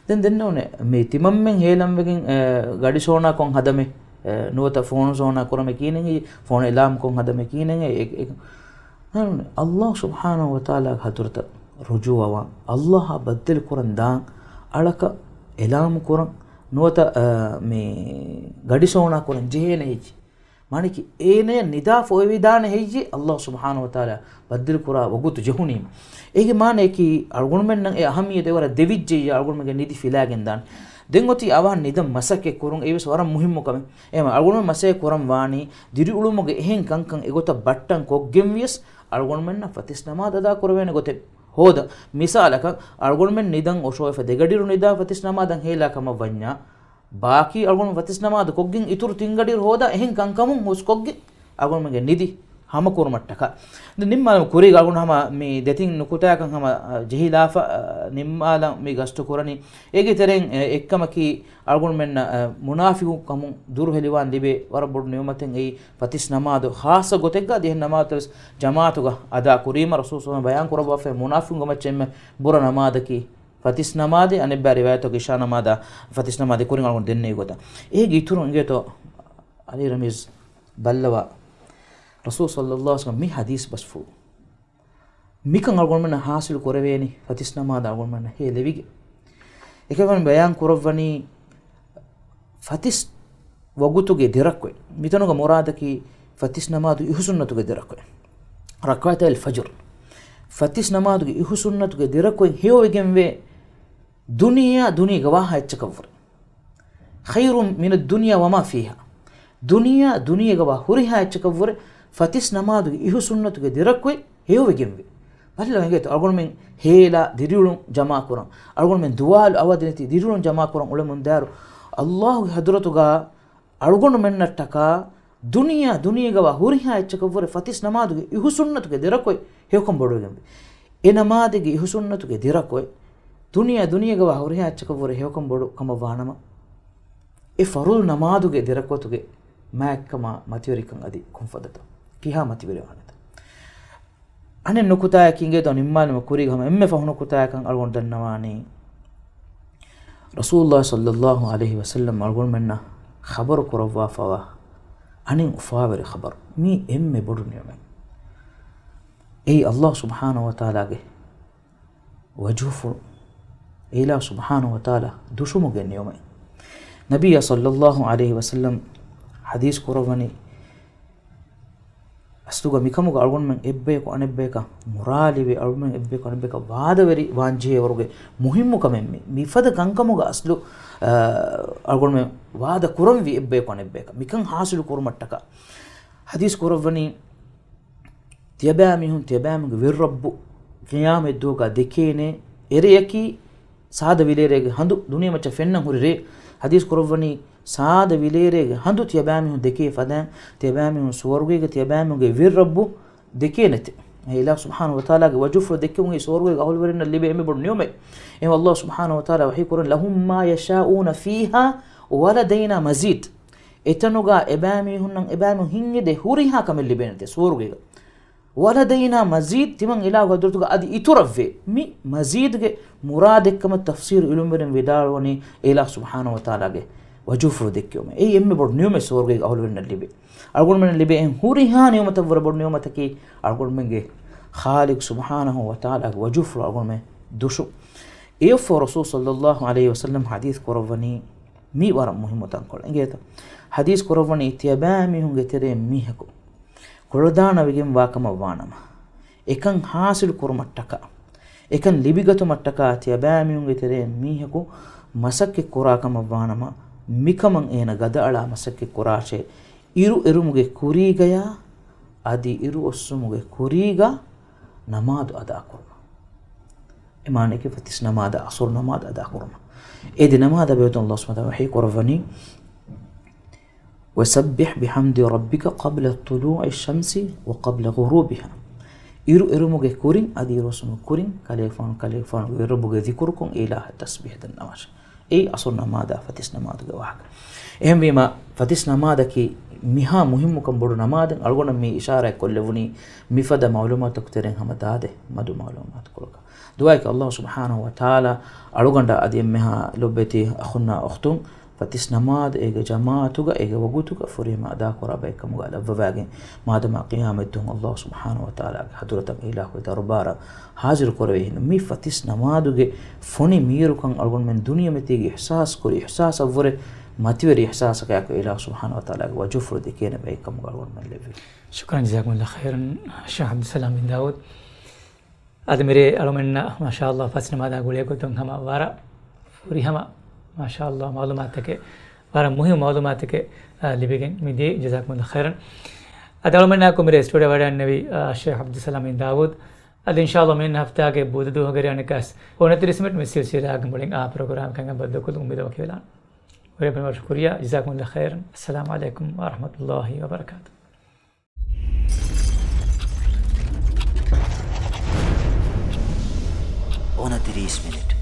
ދެން ދެންނެވުނޭ މި ތިމަންމެން ހޭލަންވެގެން، އެ، ގަޑި ސޯނާ ކޮން ހަދަމޭ، އެ، ނުވަތަ ފޯނު ސޯނާ ކުރަމޭ ކިހިނެއް، ފޯނު އެލާމް ކޮން ހަދަމޭ ކިހިނެއް، އެ، އެ، އެ، އެ، ﷲ ސުބްޙާނަހޫ ވަތަޢާލާގެ ޙަޟްރަތަށް ރުޖޫޢަވާން، ﷲއާ ބައްދަލު ކުރަން ދާން، އަޅަކަށް އެލާމް ކުރަން، ނުވަތަ، އަ، މި ގަޑި ސޯނާ ކުރަން ޖެހޭނެ ހެއްޔޭ؟ މާނައަކީ އޭނަޔަށް ނިދާ ފޮއިވިދާނެ ހެއްޔޭ ﷲ ސުބްޙާނަހޫ ވަތަޢާލާ ބައްދަލު ކުރާ ވަގުތު ޖެހުނީމަ. އޭގެ މާނައަކީ އަޅުގަނޑުމެންނަށް އެ އަހައްމިޔަތު އެވަރަށް ދެވިއްޖެއްޔާ އަޅުގަނޑުމެންގެ ނިދި ފިލާގެން ދާނެ. ދެން އޮތީ އަވަހަށް ނިދަން މަސައްކަތް ކުރުން، އެއީވެސް ވަރަށް މުހިއްމު ކަމެއް. އެހެމަ އަޅުގަނޑުމެން މަސައްކަތް ކުރަން ވާނީ ދިރިއުޅުމުގެ އެހެން ކަންކަން އެގޮތަށް ބައްޓަން ކޮށްގެން ވިޔަސް އަޅުގަނޑުމެންނަށް ފަތިސް ނަމާދު އަދާ ކުރެވޭނެ ގޮތެއް ހޯދަން. މިސާލަކަށް، އަޅުގަނޑުމެން ނިދަން އޮށޯވެފަ ދެގަޑިއިރު ނިދާ ފަތިސް ނަމާދަށް ހޭލާ ކަމަށް ވަންޏާ، ބާކީ އަޅުގަނޑު ފަތިސް ނަމާދު ކޮށްގެން އިތުރު ތިން ގަޑިއިރު ހޯދާ އެހެން ކަންކަމުން ހުސްކޮށްގެން އަޅުގަނޑުމެންގެ ނިދި ހަމަކުރުމަށްޓަކާ. ދެން ނިންމާލަމު ކުރީގަ އަޅުގަނޑު ހަމަ މި ދެތިން ނުކުތާއަކަށް ހަމަ، އަ، ޖެހިލާފަ، އަ، ނިންމާލަން މި ގަސްތު ކުރަނީ. އޭގެ ތެރެއިން، އެ، އެއްކަމަކީ، އަޅުގަނޑުމެންނަށް، އަ، މުނާފިގުކަމުން ދުރުހެލިވާން ލިބޭ ވަރަށް ބޮޑު ނިޢުމަތެއް އެއީ، ފަތިސް ނަމާދު ޚާއްޞަ ގޮތެއްގަ އަދި އެހެން ނަމާދުތައް ވެސް ޖަމާޢަތުގަ އަދާ ކުރީމަ، ރަސޫލު ޞައްލައްލާހު ޢަލައިހި ވަސައްލަމަ ބަޔާން ކުރައްވާފައި މުނާފިގުންގެ މައްޗަށް އެންމެ ބުރަ ނަމާދަކީ ފަތިސް ނަމާދޭ. އަނެއްބައި ރިވާޔަތަކު އިޝާ ނަމާދާ ފަތިސް ނަމާދޭ ކުރިން އަޅުގަނޑު ދެންނެވި ގޮތަށް. އޭގެ އިތުރުން އިނގޭތޯ އަލީ ރަމީޒް ބައްލަވާ، ރަސޫލު ޞައްލައްލާހު ޢަލައިހި ވަސައްލަމަ މި ޙަދީޘް ބަސްފުޅު މިކަން އަޅުގަނޑުމެންނަށް ޙާޞިލު ކުރެވޭނީ ފަތިސް ނަމާދަށް އަޅުގަނޑުމެންނަށް ހޭލެވިގެން. އެކަލޭގެފާނު ބަޔާން ކުރައްވަނީ ފަތިސް ވަގުތުގެ ދެރަކުވެ. މިތަނުގަ މުރާދަކީ ފަތިސް ނަމާދު އިހުސުންނަތުގެ ދެރަކުވެ. ރަކްޢަތައިލް ފަޖުރު. ފަތިސް ނަމާދުގެ އިހުސުންނަތުގެ ދެރަކުވެ ހެޔޮވެގެންވޭ ދުނިޔެއާ ދުނިޔޭގަ ވާހާ އެއްޗަކަށްވުރެ. ޚައިރު މިނަ ދުނިޔާ ވަމާ ފީހާ. ދުނިޔެއާ ދުނިޔޭގަ ވާ ހުރިހާ އެއްޗަކަށްވުރެ ފަތިސް ނަމާދުގެ އިހުސުންނަތުގެ ދެރަކުވެ ހެޔޮވެގެންވޭ. ބައްލަވާ އިނގޭތޯ އަޅުގަނޑުމެން ހޭލާ ދިރިއުޅުން ޖަމާކުރަން، އަޅުގަނޑުމެން ދުވާލު އަވަދިނެތި ދިރިއުޅުން ޖަމާކުރަން އުޅެމުންދާއިރު، ﷲގެ ޙަޟްރަތުގަ އަޅުގަނޑުމެންނަށްޓަކާ ދުނިޔެ ދުނިޔެގަވާ ހުރިހާ އެއްޗަކަށްވުރެ ފަތިސް ނަމާދުގެ އިހުސުންނަތުގެ ދެރަކޮތް ހެޔޮކަން ބޮޑުވެގެންވޭ. އެ ނަމާދެއްގެ އިހުސުންނަތުގެ ދެރަކޮތް ދުނިޔެ ދުނިޔެގަވާ ހުރިހާ އެއްޗަކަށްވުރެ ހެޔޮކަން ބޮޑު ކަމަށް ވާނަމަ، އެ ފަރުޟު ނަމާދުގެ ދެރަކޮތުގެ މާތްކަމާ މަތިވެރިކަން އަދި ކޮންފަދަތަ؟ ކިހާ މަތިވެރި ވާނެތަ؟ އަނެއް ނުކުތާއަކީ އިނގޭތޯ ނިންމާލުމަށް ކުރީގަ ހަމަ އެންމެ ފަހު ނުކުތާއަކަށް އަޅުގަނޑު ދަންނަވާނީ، ރަސޫލުﷲ ޞައްލައްލާހު ޢަލައިހި ވަސައްލަމް އަޅުގަނޑުމެންނަށް ޚަބަރު ކުރައްވާފަވާ އަނެއް އުފާވެރި ޚަބަރު. މީ އެންމެ ބޮޑު ނިޢުމަތް. އެއީ ﷲ ސުބްޙާނަހޫ ވަތަޢާލާގެ ވަޖުހުފުޅު. އެ އިލާހު ސުބްޙާނަހޫ ވަތަޢާލާ ދުށުމުގެ ނިޢުމަތް. ނަބިއްޔާ ޞައްލައްލާހު ޢަލައިހި ވަސައްލަމް ޙަދީޘް ކުރައްވަނީ، އަސްލުގަ މިކަމުގަ އަޅުގަނޑުމެން އެއްބަޔަކު އަނެއްބަޔަކަށް މުރާލިވެ، އަޅުގަނޑުމެން އެއްބަޔަކު އަނެއްބަޔަކަށް ވާދަވެރި ވާންޖެހޭވަރުގެ މުހިއްމު ކަމެއް މި. މިފަދަ ކަންކަމުގަ އަސްލު، އާ، އަޅުގަނޑުމެން ވާދަ ކުރަންވީ އެއްބަޔަކު އަނެއްބަޔަކަށް މިކަން ޙާޞިލު ކުރުމަށްޓަކާ. ޙަދީޘް ކުރައްވަނީ، ތިޔަބައިމީހުން ތިޔަބައިމީހުންގެ ވެރިރައްބު ޤިޔާމަތްދުވަހުގަ ދެކޭނެ އެރެއަކީ، ސާދަ ވިލޭރޭގެ ހަނދު ދުނިޔެމައްޗަށް ފެންނަން ހުރި ރޭ. ޙަދީޘް ކުރައްވަނީ، ސާދަ ވިލޭރޭގެ ހަނދު ތިޔަބައިމީހުން ދެކޭ ފަދައިން، ތިޔަބައިމީހުން ސުވަރުގޭގަ ތިޔަބައިމީހުންގެ ވެރިރައްބު ދެކޭނެތެ. އެ އިލާހު ސުބްޙާނަހޫ ވަތަޢާލާގެ ވަޖުހުފުޅު ދެއްކެވުނީ ސުވަރުގޭގެ އަހުލުވެރިންނަށް ލިބޭ އެންމެ ބޮޑު ނިޢުމަތް. އެހެން ﷲ ސުބްޙާނަހޫ ވަތަޢާލާ ވަޙީ ކުރަން، "لَهُم مَّا يَشَاءُونَ فِيهَا وَلَدَيْنَا مَزِيدٌ." އެތަނުގަ އެބައިމީހުންނަށް އެބައިމީހުން ހިންގެދޭ ހުރިހާ ކަމެއް ލިބޭނެތެ ސުވަރުގޭގަ. "وَلَدَيْنَا مَزِيدٌ." ތިމަން އިލާހު ޙަޟްރަތުގަ އަދި އިތުރަށްވޭ. މި މަޒީދުގެ މުރާދެއްކަމަށް ތަފްސީރު ޢިލްމުވެރިން ވިދާޅުވަނީ އެ އިލާހު ސުބްޙާނަހޫ ވަތަޢާލާގެ ވަޖުހުފުޅު ދެއްކެވުމޭ. އެއީ އެންމެ ބޮޑު ނިޢުމަތް ސުވަރުގޭގެ އަހުލުވެރިންނަށް ލިބޭ. އަޅުގަނޑުމެންނަށް ލިބޭ އެހެން ހުރިހާ ނިޢުމަތަށްވުރެ ބޮޑު ނިޢުމަތަކީ އަޅުގަނޑުމެންގެ ޚާލިޤު ސުބްޙާނަހޫ ވަތަޢާލާގެ ވަޖުހުފުޅު އަޅުގަނޑުމެން ދުށު. އެއަށްފަހު ރަސޫލު ޞައްލައްލާހު ޢަލައިހި ވަސައްލަމް ޙަދީޘް ކުރައްވަނީ މީ ވަރަށް މުހިއްމު ތަންކޮޅެއް. އިނގޭތަ؟ ޙަދީޘް ކުރައްވަނީ ތިޔަބައިމީހުންގެ ތެރެއިން މީހަކު ކުޅަދާނަވެގެން ވާކަމަށް ވާނަމަ، އެކަން ޙާޞިލު ކުރުމަށްޓަކާ، އެކަން ލިބިގަތުމަށްޓަކާ ތިޔަބައިމީހުންގެ ތެރެއިން މީހަކު މަސައްކަތް ކުރާކަމަށް ވާނަމަ، މިކަމަށް އޭނަ ގަދައަޅާ މަސައްކަތް ކުރާށޭ، އިރު އެރުމުގެ ކުރީގަޔާ އަދި އިރު އޮއްސުމުގެ ކުރީގަ ނަމާދު އަދާކުރުމަށް. އެ މާނައަކީ ފަތިސް ނަމާދަށް، ޢަޞުރު ނަމާދު އަދާކުރުމަށް. އެ ދެ ނަމާދާ ބެހޭގޮތުން ﷲ ސުބްޙާނަހޫ ވަތަޢާލާ ވަޙީ ކުރައްވަނީ، "وَسَبِّحْ بِحَمْدِ رَبِّكَ قَبْلَ طُلُوعِ الشَّمْسِ وَقَبْلَ غُرُوبِهَا." އިރު އެރުމުގެ ކުރިން އަދި އިރު އޮއްސުމުގެ ކުރިން ކަލޭގެފާނު، ކަލޭގެފާނުގެ ވެރިރައްބުގެ ޛިކުރުކޮށް އެ އިލާހަށް ތަސްބީޙް ދަންނަވާށޭ. އެއީ ޢަޞުރު ނަމާދާ ފަތިސް ނަމާދުގެ ވާހަކަ. އެހެންވީމަ، ފަތިސް ނަމާދަކީ މިހާ މުހިއްމުކަން ބޮޑު ނަމާދެއް. އަޅުގަނޑަށް މި އިޝާރާތް ކޮށްލެވުނީ މިފަދަ މަޢުލޫމާތުތަކު ތެރެއިން ހަމަ ދާދޭ މަދު މަޢުލޫމާތުކޮޅަކަށް. ދުޢާއަކީ ﷲ ސުބްޙާނަހޫ ވަތަޢާލާ އަޅުގަނޑަށް އަދި އެންމެހާ ލޮބުވެތި އަޚުންނާ އުޚްތުން ފަތިސް ނަމާދު އޭގެ ޖަމާޢަތުގަ އޭގެ ވަގުތުގަ ފުރިހަމަ އަދާކުރާ ބައެއްކަމުގަ ލައްވަވާގެން، މާދަމާ ޤިޔާމަތްދުވަހު ﷲ ސުބްޙާނަހޫ ވަތަޢާލާގެ ޙަޟްރަތަށް އިލާހުގެ ދަރުބާރަށް ޙާޟިރު ކުރެވޭ ހިނދު މި ފަތިސް ނަމާދުގެ ފޮނި މީރުކަން އަޅުގަނޑުމެން ދުނިޔެމަތީގަ އިޙްސާސް ކުރި އިޙްސާސަށްވުރެ މަތިވެރި އިޙްސާސަކަށް އެ އިލާހު ސުބްޙާނަހޫ ވަތަޢާލާގެ ވަޖުހުފުޅު ދެކޭނެ ބައެއްކަމުގަ އަޅުގަނޑުމެން ލެއްވި. ޝުކުރާން، ޖަޒާކުމުﷲ ޚައިރަން، ޝޭޚް ޢަބްދުއްސަލާމް ބިން ދާވޫދު. އަދި މިރޭ އަޅުމެންނަށް މާޝާﷲ ފަސް ނަމާދާ ގުޅޭ ގޮތުން ހަމަ ވަރަށް ފުރިހަމަ މާޝާﷲ މަޢުލޫމާތުތަކެއް، ވަރަށް މުހިއްމު މަޢުލޫމާތުތަކެއް، އާ، ލިބިގެން މިދިޔައީ. ޖަޒާކުމުﷲ ޚައިރަން. އަދި އަޅުމެންނާއެކު މިރޭ ސްޓޫޑިއޯ ވަޑައިގެންނެވީ، އާ، ޝޭޚް ޢަބްދުއްސަލާމް ބިން ދާވޫދު. އަދި އިންޝާﷲ މިއަންނަ ހަފްތާގެ ބުދަ ދުވަހުގެ ރޭ އަނެއްކާސް އޮނަތިރީސް މިނެޓް މި ސިލްސިލާގެ މުޅިން އާ ޕްރޮގްރާމް ކަންކަން ބައްދަލުކޮށްލުން އުއްމީދު ވަކިވެލާނެ. ހުރިހާ ބައިމީހުންނަށް ޝުކުރިއްޔާ. ޖަޒާކުމުﷲ ޚައިރަން. އައްސަލާމު ޢަލައިކުމް ވަރަޙްމަތުﷲ ވަބަރަކާތުހު. އޮނަތިރީސް މިނެޓް